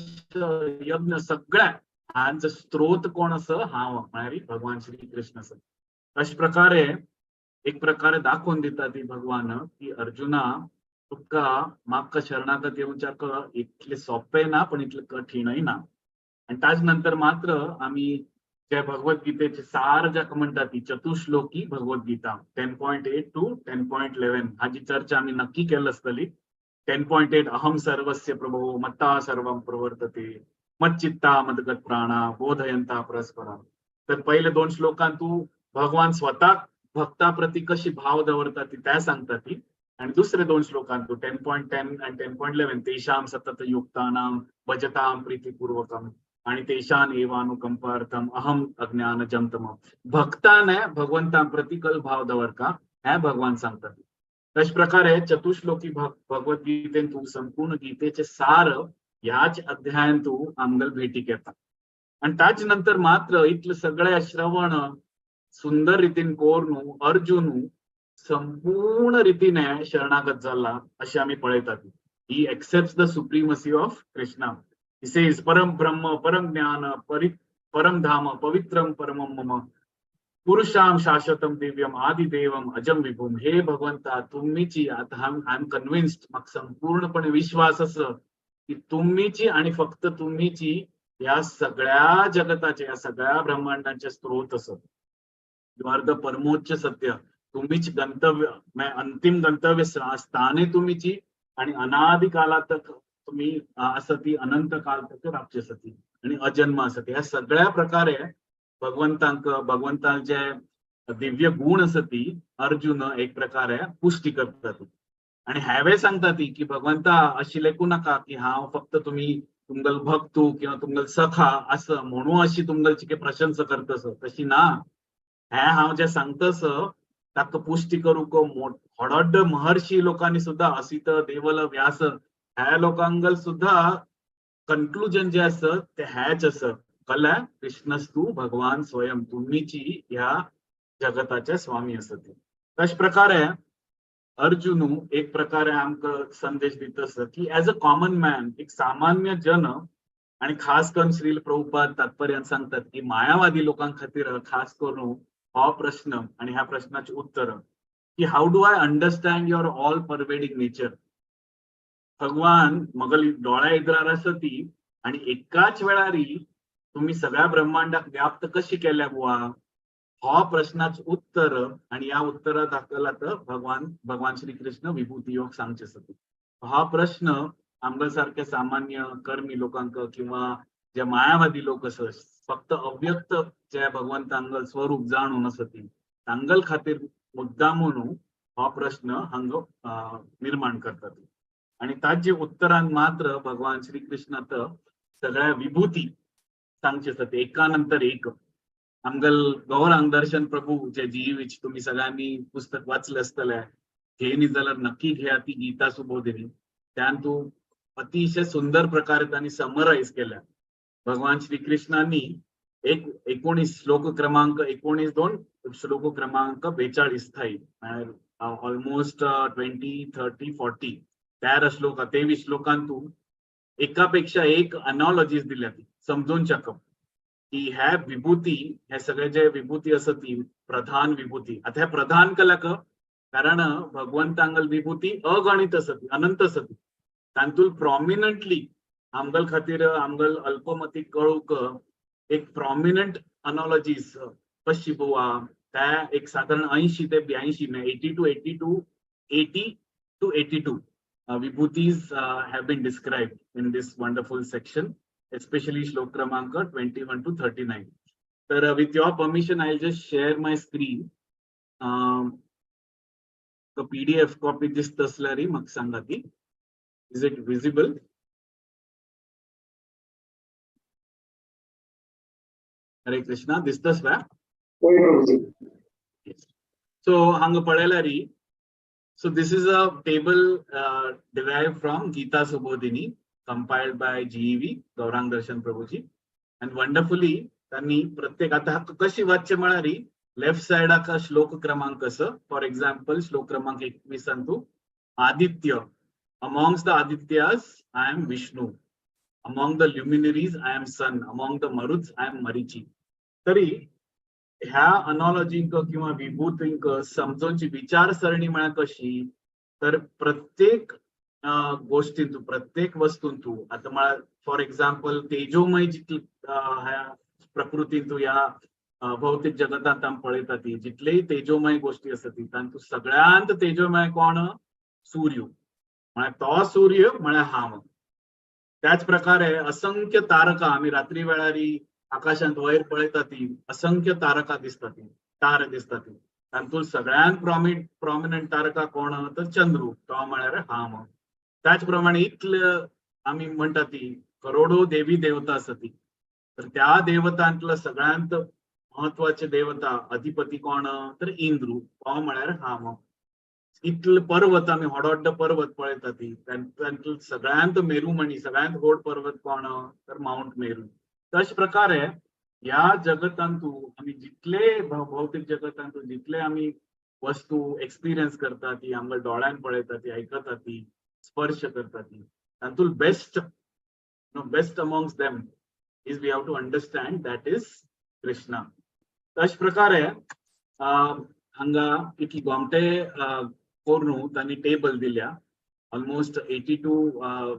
यज्ञ, सगळ्या हांचो स्त्रोत कोण आसा? हांव, म्हळ्यार भगवान श्री कृष्ण आसा. अशे प्रकारे एक प्रकारे दाखोवन दिता ती भगवान की अर्जुना, तुका म्हाका शरणागत येवच्याक इतलें सोंपें ना, पण इतलें कठीणय ना. आनी ताज नंतर मात्र आमी जे भगवद्गीतेचे सार जाका म्हणटा ती चतुश्लोकी भगवद्गीता 10.8 to 10.11 हाजी चर्चा आमी नक्की केल्ली आसतली. 10.8, अहम सर्वस्य प्रभो मत्ता सर्वं प्रवर्तते मच्चित्ता मदगत प्राणा बोधयंता परस्परा. तर पहिले दोन श्लोकांत तू भगवान स्वतः भक्ता प्रती कशी भाव दवरता ती त्या सांगता ती, आणि दुसरे दोन श्लोकांत 10.10 आणि 10.11, तेषां सतत युक्तानां भजतां प्रीतिपूर्वकम आणि तेषां एवानुकंपार्थम अहम अज्ञान जंतम. भक्ताने भगवंतांप्रती कल भाव दवरका हे भगवान सांगतात. तश प्रकारे चतुश्लोकी भगवद्गीतेन तू संपूर्ण गीतेचे सार ह्याच अध्यायान तू आमगल भेटीक येता. आणि ताज नंतर मात्र इतले सगळे श्रवण सुंदर रीतीन कोरून अर्जुन संपूर्ण रीतीने शरणागत झाला असे आम्ही पळयतात. He accept the supremacy of Krishna. He says परम ब्रह्म परम ज्ञान परम धाम पवित्रम परमम मम पुरुषाम शाश्वतम दिव्यम आदिदेवम अजम विभुम. हे भगवंता, तुम्हीची आता I am convinced, म्हाका संपूर्णपणे विश्वास आसा. की तुम्हीची आणि फक्त तुम्हीची ह्या सगळ्या जगताचे, या सगळ्या ब्रह्मांडाचे स्त्रोत असत. You R the परमोच्च सत्य. तुम्हीच गंतव्य, अंतिम गंतव्य स्थाने तुम्हीची आणि अनादिकालात तुम्ही असती, अनंत काल तक राबचे सती आणि अजन्म असती. ह्या सगळ्या प्रकारे भगवंतांक, भगवंतांचे दिव्य गुण असती अर्जुन एक प्रकारे पुष्टी करतात. आणि ह्यावे सांगता ती की भगवंता अशी लेखू नका की हांव फक्त तुम्ही तुमगल भक्तू किंवा तुमगल सखा असं म्हणून अशी तुमगलची काही प्रशंसा करतस तशी ना. हे हांव जे सांगतस ताका पुष्टी करूंक व्हड महर्षी लोकांनी सुद्धा, असित देवल व्यास ह्या लोकांगल सुद्धा कन्क्लुजन जे आसत ते ह्याच आसत. कळ्ळें? कृष्णस्तु भगवान स्वयं, तुम्हीची ह्या जगताचे स्वामी आसत. तश प्रकारे अर्जुनू एक प्रकारे आमकां संदेश दिता आसा की एज अ कॉमन मॅन, एक सामान्य जन, आणि खास करून श्रील प्रभुपाद तात्पर्यान सांगतात की मायावादी लोकां खातीर खास करून हो प्रश्न आणि ह्या प्रश्नाचे उत्तर की how do I understand your all pervading nature. भगवान मगल डोळ्या एदरार आसती आणि एकाच वेळारी तुम्ही सगळ्या ब्रह्मांडाक व्याप्त कशी केल्या बुवा, हो प्रश्नाचं उत्तर. आणि या उत्तरा दाखयला तर भगवान भगवान श्री कृष्ण विभूती योग सांगचे सती. हा प्रश्न आमच्या सारख्या सामान्य कर्मी लोकांक किंवा जे मायावादी लोक असत, फक्त अव्यक्त जे भगवंतांगल स्वरूप जाणून असती, तांगल खातीर मुद्दामून हो प्रश्न हांग निर्माण करतात. आणि ताजे उत्तरान मात्र भगवान श्री कृष्ण सगळ्या विभूती सांगचे आसता एकानंतर एक. आमगल गौरांग दर्शन प्रभू जे जीवीच तुम्ही सगळ्यांनी पुस्तक वाचले असतले, घेनी जाल्यार नक्की घेया ती गीता सुबोधिनी. त्यान तू अतिशय सुंदर प्रकारे त्यांनी समराईज केल्या. भगवान श्रीकृष्णांनी एक 19 श्लोक क्रमांक 19 दोन श्लोक क्रमांक 42 थाई ऑलमोस्ट 20 30 40 13 श्लोक 23 श्लोकांतून एकापेक्षा एक अनॉलॉजीज दिल्या ती समजून शकप की ह्या विभूती, ह्या सगळे जे विभूती असत ती प्रधान विभूती. आता ह्या प्रधान कलाक कारण भगवंतांगल विभूती अगणित असती, अनंत असती. तांतूल प्रॉमिनंटली आमगल खातीर आमगल अल्पमती कळूक एक प्रॉमिनंट अनॉलॉजीज कशी बुवा त्या एक साधारण 80 ते 82 80 to 82 80 to 82 vibhutis have been described in this wonderful section, especially श्लोक क्रमांक 21 to 39. तर with your permission, I'll just share my screen. The PDF copy दिसत असल्यारी मग सांगा ती. Is it visible? Hare Krishna, दिसतस का? होय प्रभूजी. So हांगा पळयल्यारी, so this is a table derived from Gita Subodhini, compiled by GEV, Gaurang Darshan Prabhuji. And wonderfully, त्यांनी प्रत्येक, आता कशी वाच्य म्हळ्यारी लेफ्ट सायडाक श्लोक क्रमांक असं, फॉर एक्झाम्पल श्लोक क्रमांक 21 तू Aditya, amongst the Adityas I am Vishnu, among the luminaries I am sun, among the Maruts I am Marichi. तरी ह्या अनॉलॉजींक किंवा विभूतींक समजोवची विचारसरणी म्हळ्यार कशी, तर प्रत्येक गोष्टींतू, प्रत्येक वस्तूंतू, आता म्हळ्यार फॉर एक्झाम्पल तेजोमय जितली ह्या प्रकृतींतू, ह्या भौतिक जगतांत आमी पळयता ती जितलेय तेजोमय गोष्टी आसा ती तांतू सगळ्यांत तेजोमय कोण? सूर्य. म्हळ्यार तो सूर्य म्हळ्यार हांव. त्याच प्रकारे असंख्य तारका आमी रात्री वेळारी आकाशांत वयर पळयता ती असंख्य तारका दिसता, ती तारे दिसता ती तातूंत सगळ्यांत प्रॉमिनंट तारका कोण? तर चंद्रू, तो म्हळ्यार हांव. त्याच प्रमाणे इतले आमी म्हणटा ती करोडो देवी देवता आसा ती, तर त्या देवतांतलो सगळ्यांत महत्वाचे देवता अधिपती कोण? तर इंद्रू, तो म्हळ्यार हांव. इतले पर्वत आमी व्हड व्हड पर्वत पळयता ती तातूंत सगळ्यांत मेरूमणी, सगळ्यांत व्हड पर्वत कोण? तर माउंट मेरू. तश प्रकारे ह्या जगतांतू आमी जितले भौतिक जगतांतू जितले आमी वस्तू एक्सपिरियन्स करता ती, आमकां दोळ्यान पळयता ती, आयकता ती, स्पर्श करता ती, तातूंत best amongst them is we have to understand that is Krishna. तश प्रकारे हांगा इतली गोमटे करून तांणी टेबल दिल्या. Almost 82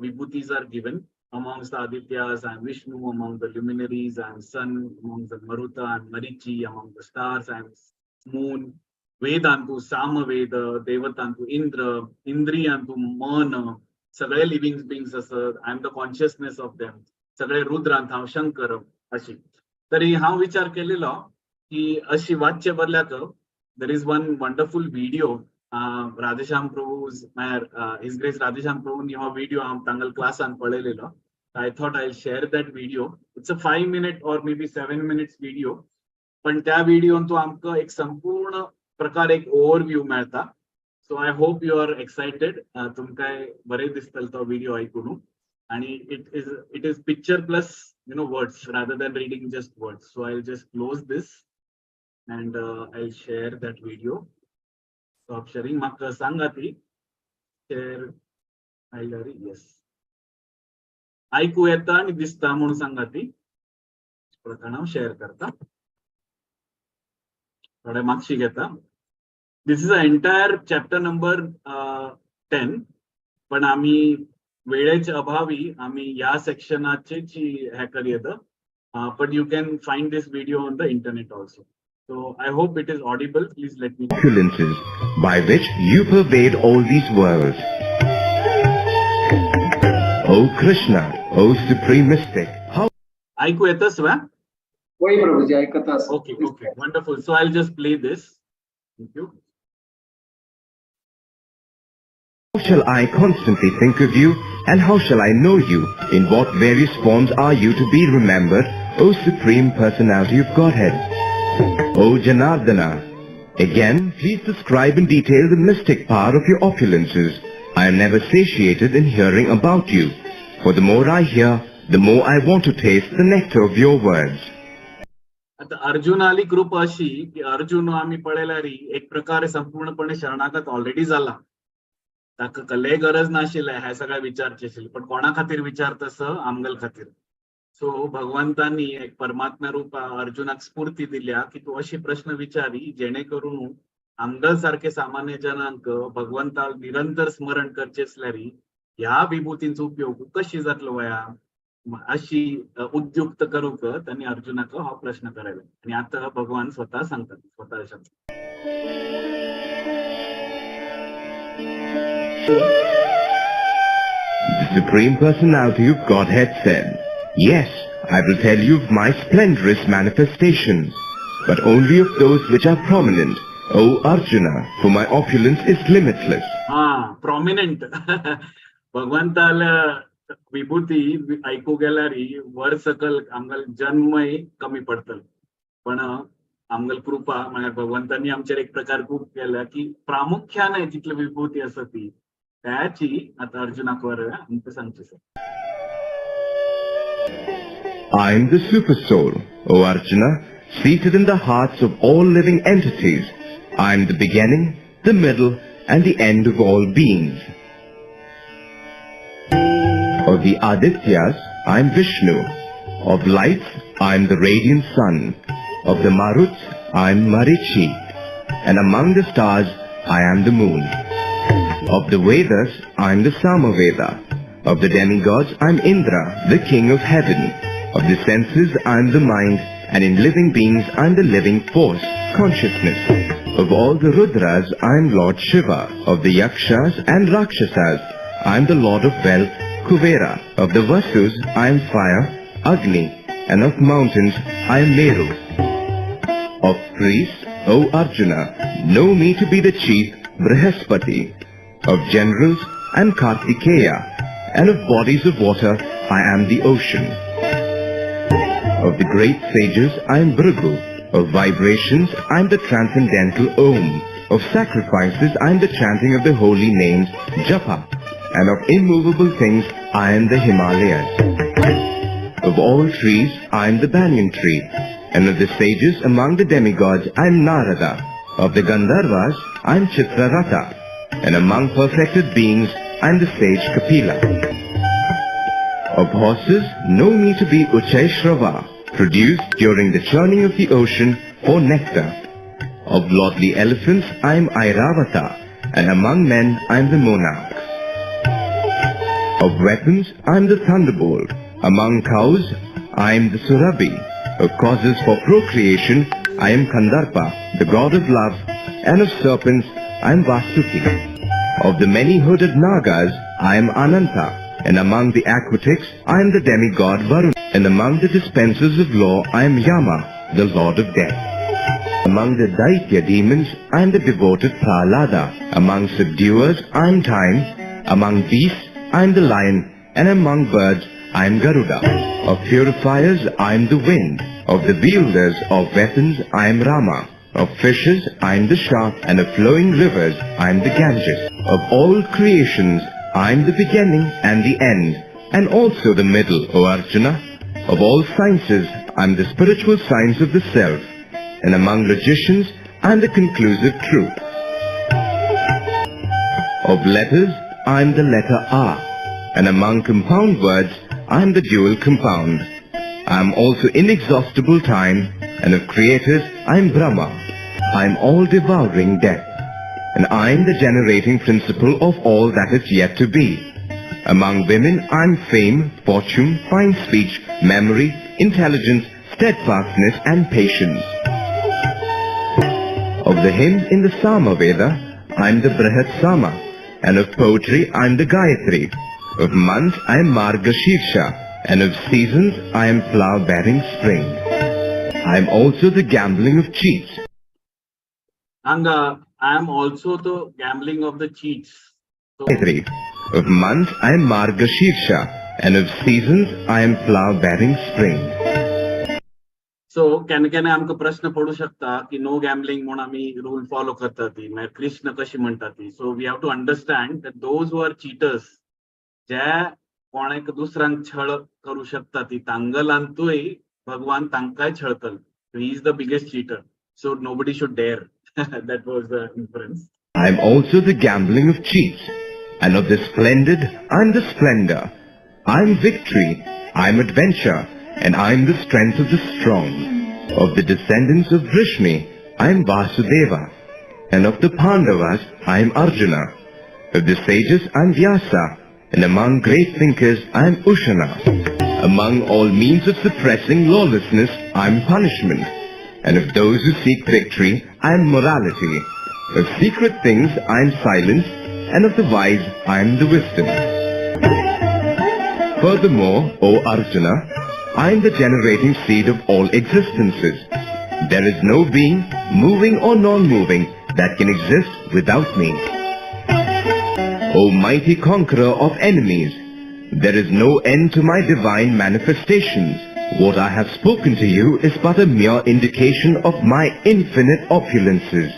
vibhutis are given. Amongst the Adityas, I am Vishnu. Among the luminaries, I am Sun. Among the Maruta, I am Marichi. Among the stars, I am Moon. Vedantu Samaveda, देवतांतु Indra, इंद्रियांतु मन, सगळे living बिंग्स असत, I am the consciousness of them. सगळे रुद्रांत हांव शंकर. अशी तरी हांव विचार केलेलो की अशी वाचचे बदल्याक there is one wonderful video, Radheshyam Prabhu, his grace Radheshyam प्रभूंनी हो व्हिडिओ हांव तांगल क्लासान पळयलेलो. I thought I share that video. It's a 5 minute or maybe 7 minutes video, पण त्या व्हिडिओन तो आमकां एक संपूर्ण प्रकार, एक ओव्हरव्ह्यू मेळटा. So I hope you are excited. तुमकां बरें दिसतलें तो व्हिडिओ आयकून आणि it is picture plus words rather than reading just words. So I just close this and I share that video. Stop sharing. म्हाका सांगा ती शेअर आयल्यार. येस, आयकू येता आणि दिसता म्हणून सांगा ती. प्रकारण हांव शेअर करता, थोडे मागशी घेता. This is a entire chapter number 10, पण आम्ही वेळेच्या अभावी आम्ही ह्या सेक्शनाचे हे करयत, but you can find this video on the internet also. So I hope it is audible. Please let me opulences by which you pervade all these worlds. O Krishna, O Supreme Mystic, how ऐकू येतच वा? वय प्रभूजी, ऐकत आसा. Okay, wonderful. So I just play this. Thank you. Shall I constantly think of you, and how shall I know you? In what various forms are you to be remembered, O Supreme Personality of Godhead? O Janardana, again, please describe in detail the mystic power of your opulences. I am never satiated in hearing about you, for the more I hear, the more I want to taste the nectar of your words. आता अर्जुनाली कृपा अशी की अर्जुन आम्ही पळयल्यार एक प्रकारे संपूर्णपणे शरणागत ऑलरेडी जाला. ताका कसलेय गरज नाशिल्लें हे सगळें विचारचें आशिल्लें, पण कोणा खातीर विचारता? आमगल खातीर. सो भगवंतांनी एक परमात्म्या रूपा अर्जुनाक स्फूर्ती दिल्या की तूं अशी प्रश्न विचारी जेणे करून आमगल सारखे सामान्य जनांक भगवंताक निरंतर स्मरण करचे आसल्यार ह्या विभूतींचो उपयोग कशी जातलो वया, अशी उद्युक्त करूक त्यांनी अर्जुनाक हो प्रश्न करायला. आणि आता भगवान स्वतः सांगतात, स्वतः शब्द. The Supreme Personality of Godhead said, "Yes, I will tell you of my splendorous manifestations, but only of those which are prominent, O Arjuna, for my opulence is limitless." हा, प्रॉमिनंट. भगवंताला विभूती ऐकू गेल्यार वर सकल आमगल जन्मय कमी पडतले, पण आमगल कृपा म्हळ्यार भगवंतांनी आमचेर एक प्रकार खूप केल्या की प्रामुख्याने जितली विभूती आसा ती त्याची आता अर्जुनाक वर आमकां सांगची sir. I am the Super Soul, O Arjuna, seated in the hearts of all living entities. I am the beginning, the middle, and the end of all beings. Of the Adityas, I am Vishnu. Of lights, I am the radiant sun. Of the Maruts, I am Marichi. And among the stars, I am the moon. Of the Vedas, I am the Samaveda. Of the demigods, I am Indra, the king of heaven. Of the senses, I am the mind, and in living beings, I am the living force, consciousness. Of all the Rudras, I am Lord Shiva. Of the Yakshas and Rakshasas, I am the Lord of wealth, Kuvera. Of the Vasus, I am fire, Agni, and of mountains, I am Meru. Of priests, O Arjuna, know me to be the chief Brihaspati. Of generals, I am Kartikeya, and of bodies of water, I am the ocean. Of the great sages, I am Bhrigu. Of vibrations, I am the transcendental Om. Of sacrifices, I am the chanting of the holy names, Japa. And of immovable things, I am the Himalayas. Of all trees, I am the banyan tree. And of the sages among the demigods, I am Narada. Of the Gandharvas, I am Chitraratha. And among perfected beings, I am the sage Kapila. Of horses, know me to be Uchaishrava, produced during the churning of the ocean for nectar. Of lordly elephants, I am Airavata, and among men, I am the monarch. Of weapons, I am the thunderbolt. Among cows, I am the Surabhi. Of causes for procreation, I am Kandarpa, the god of love, and of serpents, I am Vasuki. Of the many-hooded Nagas, I am Ananta, and among the aquatics, I am the demigod Varuna, and among the dispensers of law, I am Yama, the lord of death. Among the Daitya demons, I am the devoted Prahlada. Among subduers, I am time. Among beasts, I am the lion. And among birds, I am Garuda. Of purifiers, I am the wind. Of the wielders of weapons, I am Rama. Of fishes, I am the shark, and of flowing rivers, I am the Ganges. Of all creations, I am the beginning and the end, and also the middle, O Arjuna. Of all sciences, I am the spiritual science of the self, and among logicians, I am the conclusive truth. Of letters, I am the letter R, and among compound words, I am the dual compound. I am also inexhaustible time, and of creators, I am Brahma. I am all-devouring death, and I am the generating principle of all that is yet to be. Among women, I am fame, fortune, fine speech, memory, intelligence, steadfastness, and patience. Of the hymns in the Sama Veda, I am the Brihat Sama, and of poetry, I am the Gayatri. Of months, I am Margashirsha, and of seasons, I am flower-bearing spring. I am also the gambling of cheats. हांगा I am also the gambling of the cheats. So Gayatri. Of months, I am Margashirsha, and of seasons, I am flower-bearing spring. So केन्ना केन्ना आमकां प्रश्न पडू शकता की no gambling म्हणून आमी रूल फॉलो करता ती, मागीर कृष्ण कशी म्हणटा ती. So we have to understand that those who are cheaters, जे कोणाक दुसऱ्यांक छळ करू शकता ती, तांगलांतूय भगवान तांकांय छळतल. He is the biggest cheater, so nobody should dare. That was the inference. I am also the gambling of cheats, and of the splendid, I am the splendor. I am victory, I am adventure, and I am the strength of the strong. Of the descendants of Vrishni, I am Vasudeva, and of the Pandavas, I am Arjuna. Of the sages, I am Vyasa, and among great thinkers, I am Ushana. Among all means of suppressing lawlessness, I am punishment, and of those who seek victory, I am morality. Of secret things, I am silence, and of the wise, I am the wisdom. Furthermore, O Arjuna, I am the generating seed of all existences. There is no being, moving or non-moving, that can exist without me. O mighty conqueror of enemies, there is no end to my divine manifestations. What I have spoken to you is but a mere indication of my infinite opulences.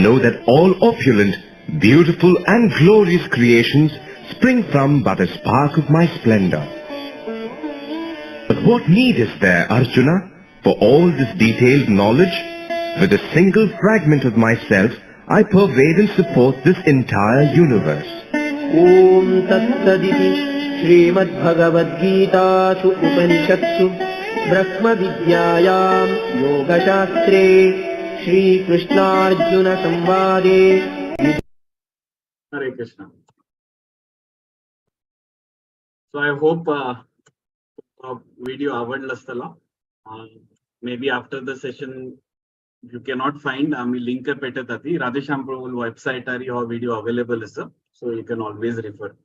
Know that all opulent, beautiful and glorious creations spring from but a spark of my splendor. But what need is there, Arjuna, for all this detailed knowledge? With a single fragment of myself, I pervade and support this entire universe. ॐ तत्सदिति श्रीमद्भगवद्गीतासु उपनिषत्सु ब्रह्मविद्यायाम् योगशास्त्रे श्रीकृष्णार्जुनसंवादे Hare Krishna. So I hope video आवडलं आसतलो. May be after the session you cannot find, आमी link पेटयता ती राधेश्याम प्रभू वेबसायटार हो व्हिडिओ अवेलेबल आसा, so you can always refer.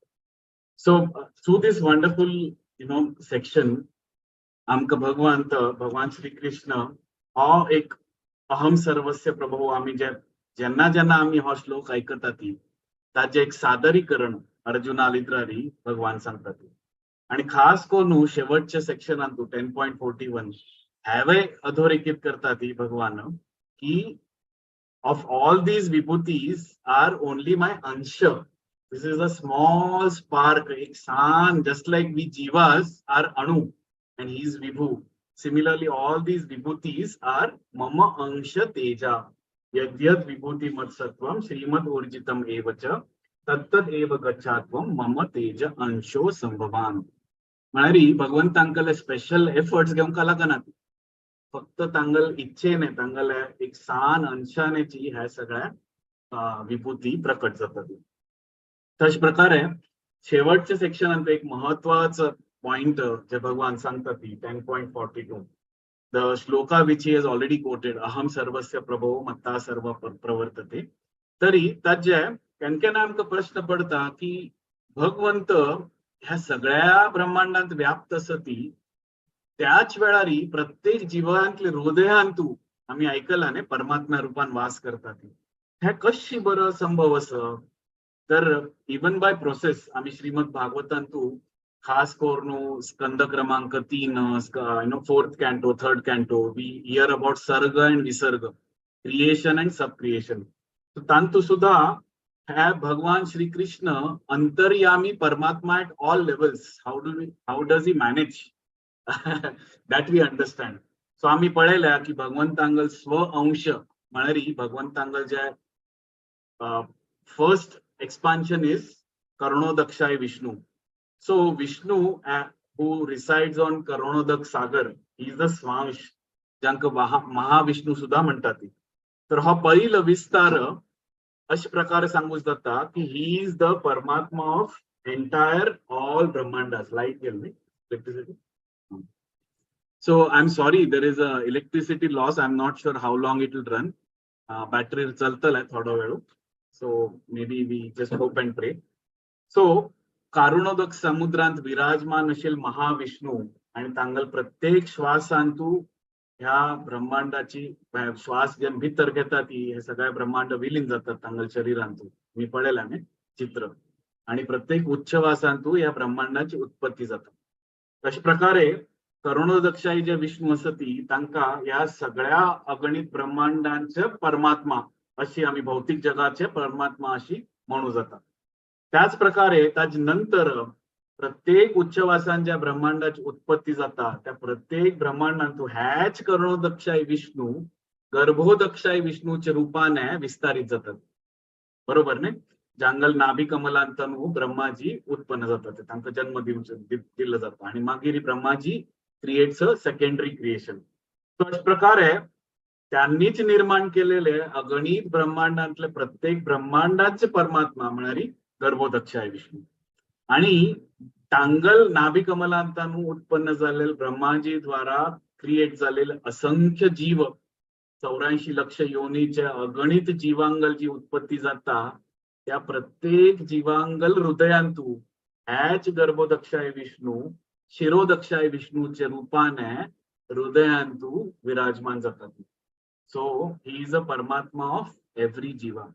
So through this wonderful section, आमकां भगवंत भगवान श्री कृष्ण हो एक अहम सर्वस्य प्रभो, आमी जे जेन्ना जेन्ना आमी हो श्लोक आयकता ती ताजें एक सादरीकरण अर्जुना लित्रारी भगवान सांगता ती. आणि खास करून शेवटच्या सेक्शनान 10.41 हांवें अधोरेखित करता ती भगवान की of all these vibhutis are only my ansha. This is a small spark, एक सान, just like we jivas are anu and he is vibhu. Similarly, all these vibhutis are mama ansha teja. Yadyad vibhuti mat sattvam shrimad urjitam evacha तत्तद एव गच्छात्वं मम तेज अंशो संभवान. म्हळ्यार भगवंत तांकां special efforts घेवंक लागना, फक्त तांगल इच्छेने, तांगले एक सान अंशानेची ह्या सगळ्या विभूती प्रकट जातात. तश प्रकारे शेवटच्या सेक्शनांत एक महत्वाचं पॉइंट जे भगवान सांगता ती 10.42, the shloka which he has already quoted, अहम सर्वस्य प्रभो मत्ता सर्व प्रवर्तते. तरी ताजे केन्ना केन्ना आमकां प्रश्न पडता की भगवंत ह्या सगळ्या ब्रह्मांडांत व्याप्त आसा, त्याच वेळारी प्रत्येक जिवांतले हृदयांतू आमी आयकला न्ही, परमात्म्या रुपान वास करता ती, हे कशी बरं संभव आसा? तर इवन बाय प्रोसेस आमी श्रीमद भागवतांतू, खास करून स्कंद क्रमांक 3, fourth canto, third canto, we hear about sarga and visarga, creation and sub creation. तांतू सुद्धा ह्या भगवान श्री कृष्ण अंतर्यामी परमात्मा at all levels. How does he manage that, we understand. So आम्ही पळयल्या की भगवंतांगल स्व अंश, म्हळ्यार भगवंतांगल जे first expansion is Karanodakashayi Vishnu. So Vishnu, who resides on Karonodak Sagar, is the स्वांश, जांकां महाविष्णू सुद्धा म्हणतात ती. तर हो पहिलो विस्तार अशा प्रकारे सांगू जाता की he is the परमात्मा ऑफ एंटायर ऑल ब्रह्मांडास. लाईट गेली न्ही, electricity. So I am sorry, there is a electricity loss. I am not sure how long it will run. Battery चलतले थोडो वेळ, so maybe we just hope and pray. So कारुणोदक समुद्रांत विराजमान असेल महाविष्णू आणि तांगल प्रत्येक श्वासांतू ह्या ब्रह्मांडाची श्वास जेन्ना भितर घेता ती हे सगळे ब्रह्मांड विलीन जातात तांगल शरीरांतू, मी पळयला न्ही चित्र, आणि प्रत्येक उच्छवासांतू या ब्रह्मांडाची उत्पत्ती जाता. अशा प्रकारे करुणोदकशायी जे विष्णू आसा ती तांकां ह्या सगळ्या अगणित ब्रह्मांडांचे परमात्मा अशी, आमी भौतिक जगाचे परमात्मा अशी म्हणू जाता. त्याच प्रकारे ताज नंतर प्रत्येक उच्छवासान ज्या ब्रह्मांडाची उत्पत्ती जाता, त्या प्रत्येक ब्रह्मांडांतू ह्याच करुणोदकशायी विष्णू गर्भोदकशायी विष्णूच्या रूपाने विस्तारित जातात, बरोबर न्ही? जांगल नाभी कमलांतनु ब्रह्माजी उत्पन्न जातात, तांकां जन्म दिल्लो जाता आणि मागीर Brahmaji creates a secondary creation. अशा प्रकारे त्यांनीच निर्माण केलेले अगणित ब्रह्मांडांतले प्रत्येक ब्रह्मांडाचे परमात्मा म्हळ्यार गर्भोदकशायी विष्णू आणि टांगल नाभी कमलांतानु उत्पन्न झालेले ब्रह्माजी द्वारा क्रिएट झालेले असंख्य जीव, 84 लक्ष योनीच्या अगणित जीवांगल जी उत्पत्ती जाता, त्या प्रत्येक जीवांगल हृदयांतू ह्याच गर्भोदकशायी विष्णू शिरोदकशायी विष्णूच्या रूपाने हृदयांतू विराजमान जातात. So he is a परमात्मा ऑफ एव्हरी जीवा.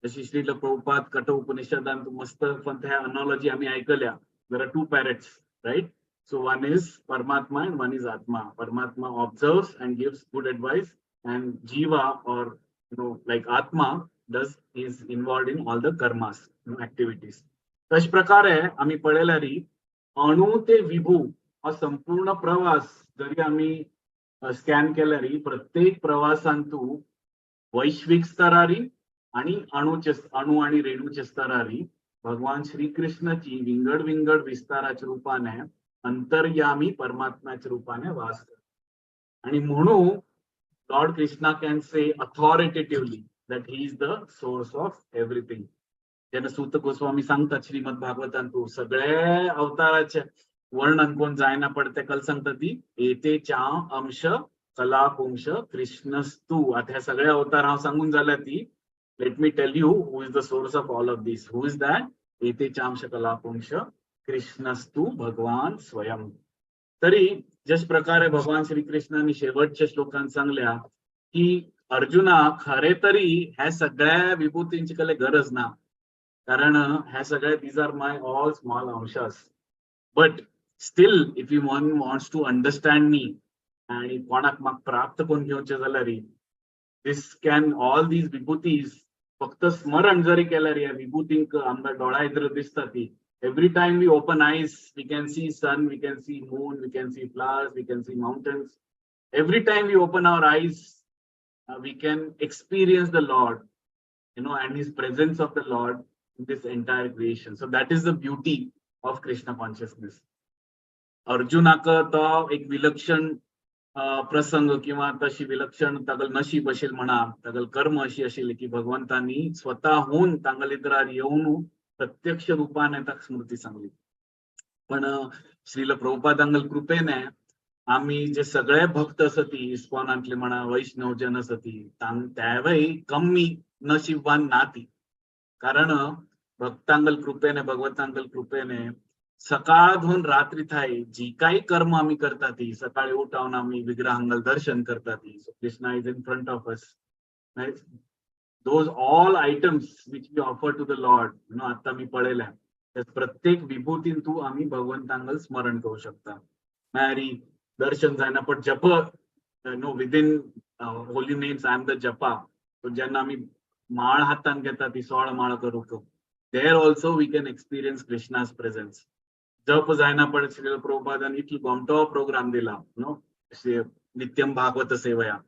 जशी श्रील प्रभुपाद कठ उपनिषदांत मस्त पण ह्या अनॉलॉजी आम्ही ऐकल्या. There are two parrots, right? So one is परमात्मा and one is आत्मा. परमात्मा observes and gives good advice, and jiva, or like atma, does is involved in all the karmas, activities. तश प्रकारे आम्ही पळयल्यार अणु ते विभू हा संपूर्ण प्रवास जरी आम्ही स्कॅन केल्यार, प्रत्येक प्रवासांतू वैश्विक स्तरारी आणि अणुचे अणु आणि रेणूच्या स्तरारी भगवान श्रीकृष्णाची विंगड विंगड विस्ताराच्या रूपाने अंतर्यामी परमात्म्याच्या रूपाने वास करतो. आणि म्हणून Lord Krishna can say authoritatively that he is the source of everything. जेन्ना सूत गोस्वामी सांगतात श्रीमद भागवतांतू, सगळे अवताराचे वर्णन कोण जायना पड ते कल सांगता ती एते चा अंश कलापुंश कृष्णस्तू. आता हे सगळे अवतार हांव सांगून जाल्या ती, let me tell you who is the source of all of this. Who is that? एते चांश कलापुंश कृष्णस्तु भगवान स्वयं. तरी जस प्रकारे भगवान श्रीकृष्णांनी शेवटच्या श्लोकांत सांगल्या की अर्जुना, खरे तरी ह्या सगळ्या विभूतींची कले गरज ना, कारण ह्या सगळ्या these are my all small अंशास, but still if you one wants to understand me आणि कोणाक म्हाका प्राप्त करून घेवचें जाल्यार, this can all these विभूतीज फक्त स्मरण जरी केल्यार ह्या विभूतींक आमकां दोळ्या एదురు दिसता ती. Every time we open eyes, we can see sun, we can see moon, we can see flowers, we can see mountains. Every time we open our eyes, we can experience the Lord and his presence of the Lord in this entire creation. So that is the beauty of Krishna consciousness. अर्जुनाक तो एक विलक्षण प्रसंग किंवा तशी विलक्षण तागल नशीब असेल म्हणा, तागल कर्म अशी असेल की भगवंतांनी स्वतःहून तांगल इतरार येऊन प्रत्यक्ष रूपान येता स्मृती सांगली. पण श्रील प्रभुपादांगल कृपेने आमी जे सगळे भक्त आसती, इस्कॉनांतले म्हणा, वैष्णव जन आसती, त्यावय कमी नशिबवान ना ती. कारण भक्तांगल कृपेने, भगवतांगल कृपेने सकाळ धुवन रात्री थाय जी काही कर्म आम्ही करता ती, सकाळी उठावन आम्ही विग्रहांगल दर्शन करता ती, so Krishna is in front of us. Those all items which we offer to the Lord, आता मी पळयल्या, त्या प्रत्येक विभूतीन तू आम्ही भगवंतांगल स्मरण करू शकता. मॅरी दर्शन जायना, पण जप, no, within holy names I am the japa. जेन्ना आमी माळ हातान घेता ती 16 माळ करूंक, there also we can experience Krishna's presence. जप जायना, पण श्री प्रभुपादान इतलो गोमटो प्रोग्राम दिला, नो, नित्यम भागवत सेवया.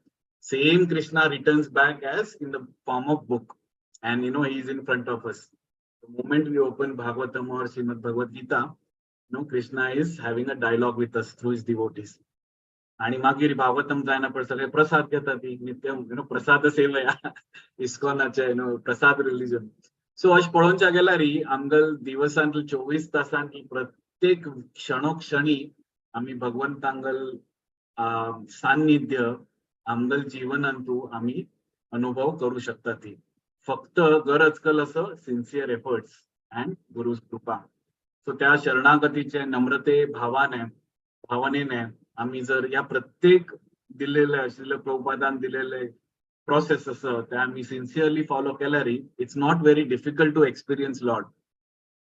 Same Krishna returns back as in the form of book and he is in front of us. The moment we open Bhagavatam or Srimad Bhagavad Gita, Krishna is having a dialogue with us through his devotees. आणि मागीर भागवतम जायना, पण सगळे प्रसाद घेतात ती नित्यम, you know प्रसाद सेवया, इस्कॉनाचे you know Prasad religion. So अशें पळोवच्या गेल्यार आमगल दिवसांतले 24 तासांतली प्रत्येक क्षणोक्षणी आमी भगवंतांगल सान्निध्य आमगल जीवनांतू आमी अनुभव करू शकता ती. फक्त गरज कल असं सिन्सिअर एफर्ट्स अँड गुरु कृपा. सो त्या शरणागतीचे नम्रते भावाने, भावनेने आम्ही जर या प्रत्येक दिलेल्या, श्रील प्रभुपादान दिलेले प्रोसेस असं ते आम्ही सिन्सिअरली फॉलो केल्यार, it's not very difficult to experience Lord.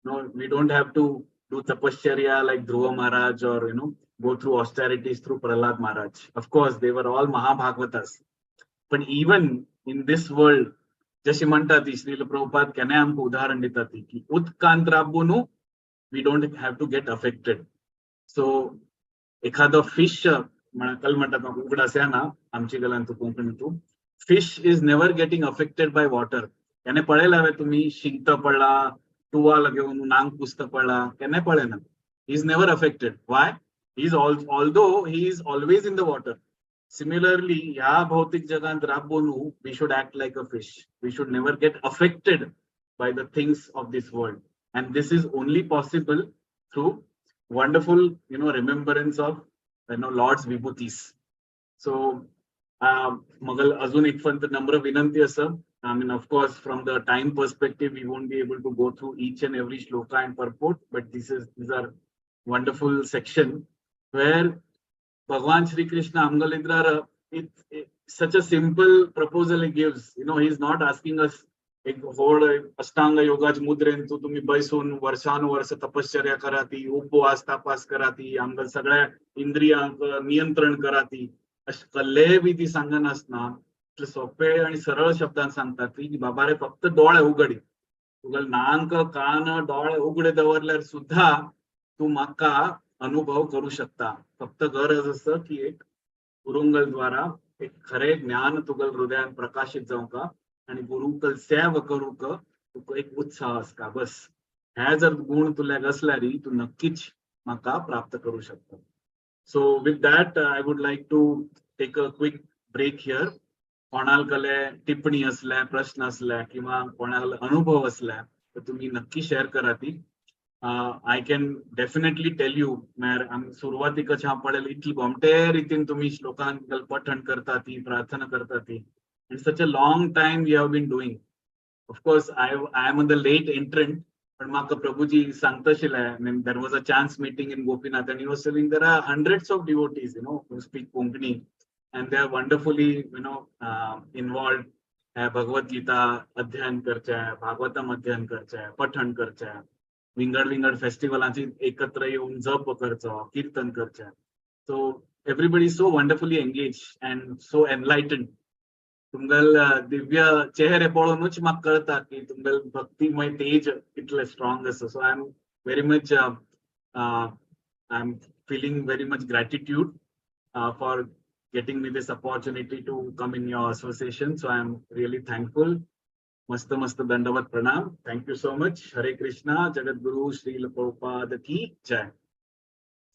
No, we don't have to do तपश्चर्या like Dhruva Maharaj or go through austerities through Prahlad Maharaj. Of course, they were all Mahabhagavatas. But even in this world, जशी म्हणतात ती श्रील प्रभुपाद केन्नाय आमकां उदाहरण दितात ती की उदकांत राबून we don't have to get affected. So एखादो फिश कल म्हणतात, म्हाका उगडास येना आमची गलान तूं कोंकणी तूं, fish is never getting affected by water. केन्ना पळयला वे तुमी शिंकता पडला, टुवाल घेवन नांग पुसता पडला? केन्नाय पळयना. He is never affected. Why? He is all although he is always in the water. Similarly, ह्या भौतिक जगांत राबून we should act like a fish. We should never get affected by the things of this world, and this is only possible through wonderful remembrance of Lord's vibhutis. So मगल अजून एक फक्त नम्र विनंती असं, I mean, of course, from the time perspective, we won't be able to go through each and every shloka and purport, but this is these are wonderful section where Bhagwan Shri Krishna Amgalidra, it such a simple proposal he gives. He's not asking us एक व्हड अष्टांग योगाच मुद्रेन तू तुम्ही बैसून वर्षानुवर्ष तपश्चर्या करा ती, उपवास तपास करा ती, आमकां सगळ्या इंद्रियांक नियंत्रण करा ती, अशें कसलेय बी ती सांगनासतना इतले सोपे आणि सरळ शब्दान सांगतात ती की बाबा रे, फक्त दोळे उगडी, तुगेले नांक, कान, दोळे उगडे दवरल्यार सुद्धा तू म्हाका अनुभव करू शकता. फक्त गरज आसा की एक गुरुंगल द्वारा एक खरे ज्ञान तुगल हृदयान प्रकाशित जावंका आणि गुरुकल सेव करूक तुका एक उत्साह आसका. बस, हे जर गुण तुल्याक असल्यार तू नक्कीच म्हाका प्राप्त करू शकता. So with that, I would like to take a quick break here. कोणाल कले टिप्पणी असल्या, प्रश्न असल्या किंवा कोणाला अनुभव असल्या तर तुम्ही नक्की शेअर करा ती. I can definitely tell you, म्हळ्यार सुरवातीकच हांव पळयलें, इतले गोमटे रितीन तुम्ही श्लोकांक पठण करता ती, प्रार्थना करता ती, and such a long time you have been doing. Of course, I am the late entrant, पण म्हाका प्रभुजी सांगताशिल्ले, I mean, there was a chance meeting in Gopinath and he was telling there are hundreds of devotees who speak Konkani and they are wonderfully involved. Bhagavad Gita अध्ययन करचे, भागवतम अध्ययन करचे, पठण करचे, विंगड विंगड फेस्टिवलांची एकत्र येऊन जप करचो, कीर्तन करचे. So everybody so wonderfully engaged and so enlightened. तुमगेल दिव्य चेहरे पळोवनूच म्हाका कळता की तुमगेल भक्तिमय तेज कितले स्ट्रॉंग आसा. So I am very much, I am feeling very much gratitude for getting me this opportunity to come in your association. So I am really thankful. मस्त मस्त दंडवत प्रणाम. Thank you so much. Hare Krishna. Jagat Guru Srila Prabhupada की जय.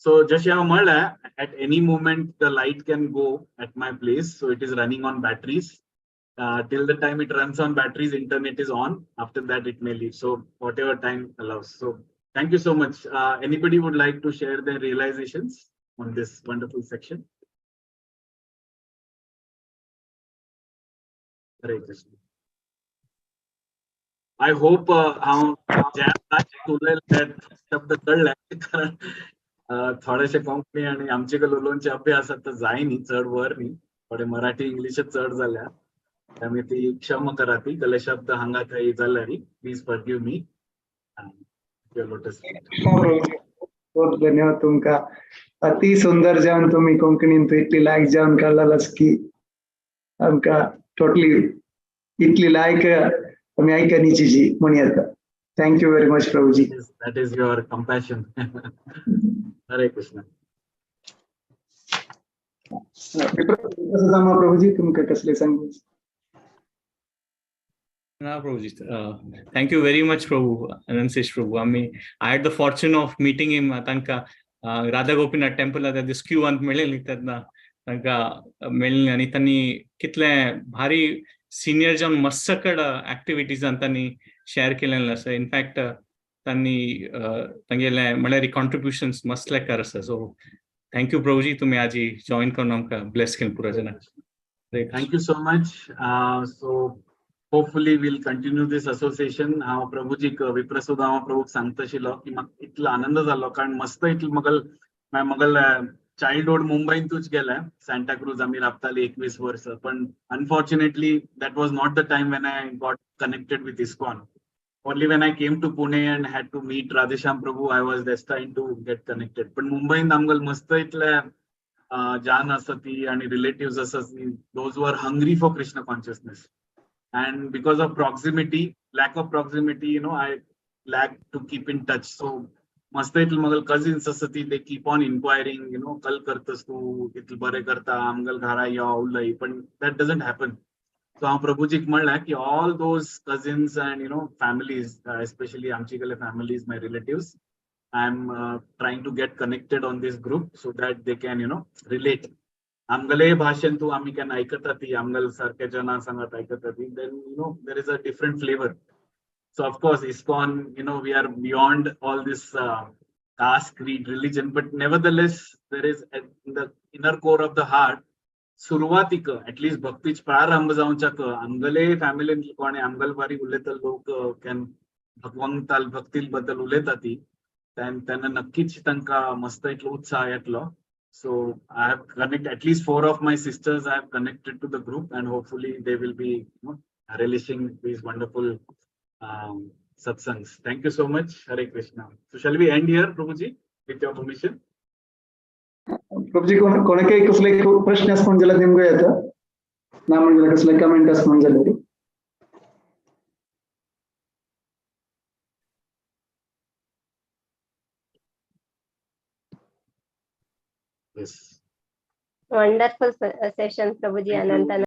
So जशें हांव म्हणलें, at any moment the light can go at my place. So it is running on batteries. Till the time it runs on batteries, internet is on. After that, it may leave. So whatever time allows. So thank you so much. Anybody would like to share their realizations on this wonderful section? Hare Krishna. I hope हांव उलयले शब्द कळ्ळे, कारण थोडेशे कोंकणी आनी आमचे कडेन उलोवचे अभ्यास आतां जाय न्ही, चड वर न्ही, थोडे मराठी इंग्लिशच चड जाल्या, त्यामुळे ती क्षमा करा. ती गले शब्द हांगा थंय जाल्यार प्लीज फॉरगिव्ह मी. लोटस. खूप धन्यवाद तुमका. अति सुंदर जावन तुम्ही कोंकणीन इतली लायक जावन काडलाच की आमकां टोटली इतली लायक आमी आयकनीची जी म्हण येता. Thank you very much Prabhuji. That is your compassion. Hare Krishna. कसं प्रभूजी, तुमकां कसले सांगू? ना Prabhuji, thank you very much Prabhu Anantshesh Prabhu. आमी I had the fortune of meeting him. तांकां राधा गोपीनाथ टेम्पल दीस क्यू अंत मेळ्ळेली तेन्ना तांकां मेळ्ळी आनी तांणी कितले भारी सिनियर जावन मस्सकड एक्टिविटीजान तांणी शेअर केलेलें आसा. इनफॅक्ट तांणी तांगेले म्हळ्यार कॉन्ट्रिब्युशन्स मस्त लेखार आसा. सो thank you Prabhuji, तुमी आजी जॉईन करून आमकां ब्लेस केलें पुरा जाणांक. Thank you so much. So hopefully we'll continue this association. हांव प्रभुजीक विप्रसुदामा प्रभूक सांगता आशिल्लो की म्हाका इतलो आनंद जालो, कारण मस्त इतलो मगल मगल चाइल्डहुड मुंबईंतूच गेले. सांताक्रूज आमी राबताली 21 वर्स, पण unfortunately that was not the time when I got connected with ISKCON. Only when I came to Pune and had to meet Radheshyam Prabhu, I was destined to get connected. पण मुंबईत आमकां मस्त इतले जान आसा ती आणि रिलेटिव्स आसा, those are hungry for Krishna consciousness, and because of proximity, lack of proximity, I lack to keep in touch. So मस्त इतले मगल कझिन्स आसा ती, they keep on inquiring, कल करतस तू, इतले बरें करता, आमगल घरा यो उलय, पण that doesn't happen. सो हांव प्रभुजीक म्हणलें की all those cousins and families, especially आमची कडले families, my relatives, I am trying to get connected on this group so that they can relate. आमगले भाशेन तूं आमी केन्ना आयकता ती, आमगल सारके जना सांगत आयकता ती, then there is a different flavour. So of course ISKCON, we are beyond all this caste, creed, religion, but nevertheless there is in the inner core of the heart, सुरवातीक एटलिस्ट भक्तीच प्रारंभ जावच्याक आमगले फॅमिलीन कोणे आमगल बारी उलयता लोक can भगवंताल भक्ती बद्दल उलयता ती, तेन्ना नक्कीच तांकां मस्त इतलो उत्साह येतलो. So I have connect at least 4 of my sisters I have connected to the group, and hopefully they will be relishing these wonderful satsangs. Thank you so much. Hare Krishna. So shall we end here, Prabhuji, with your permission? Prabhuji, कोणाकय कसले प्रश्न आसा म्हण जाल्यार तुमकां येता ना, म्हण जाल्यार कसले कमेंट आसा म्हण जाल्यार. Yes. Wonderful session, Prabhuji. Thank you. Anant.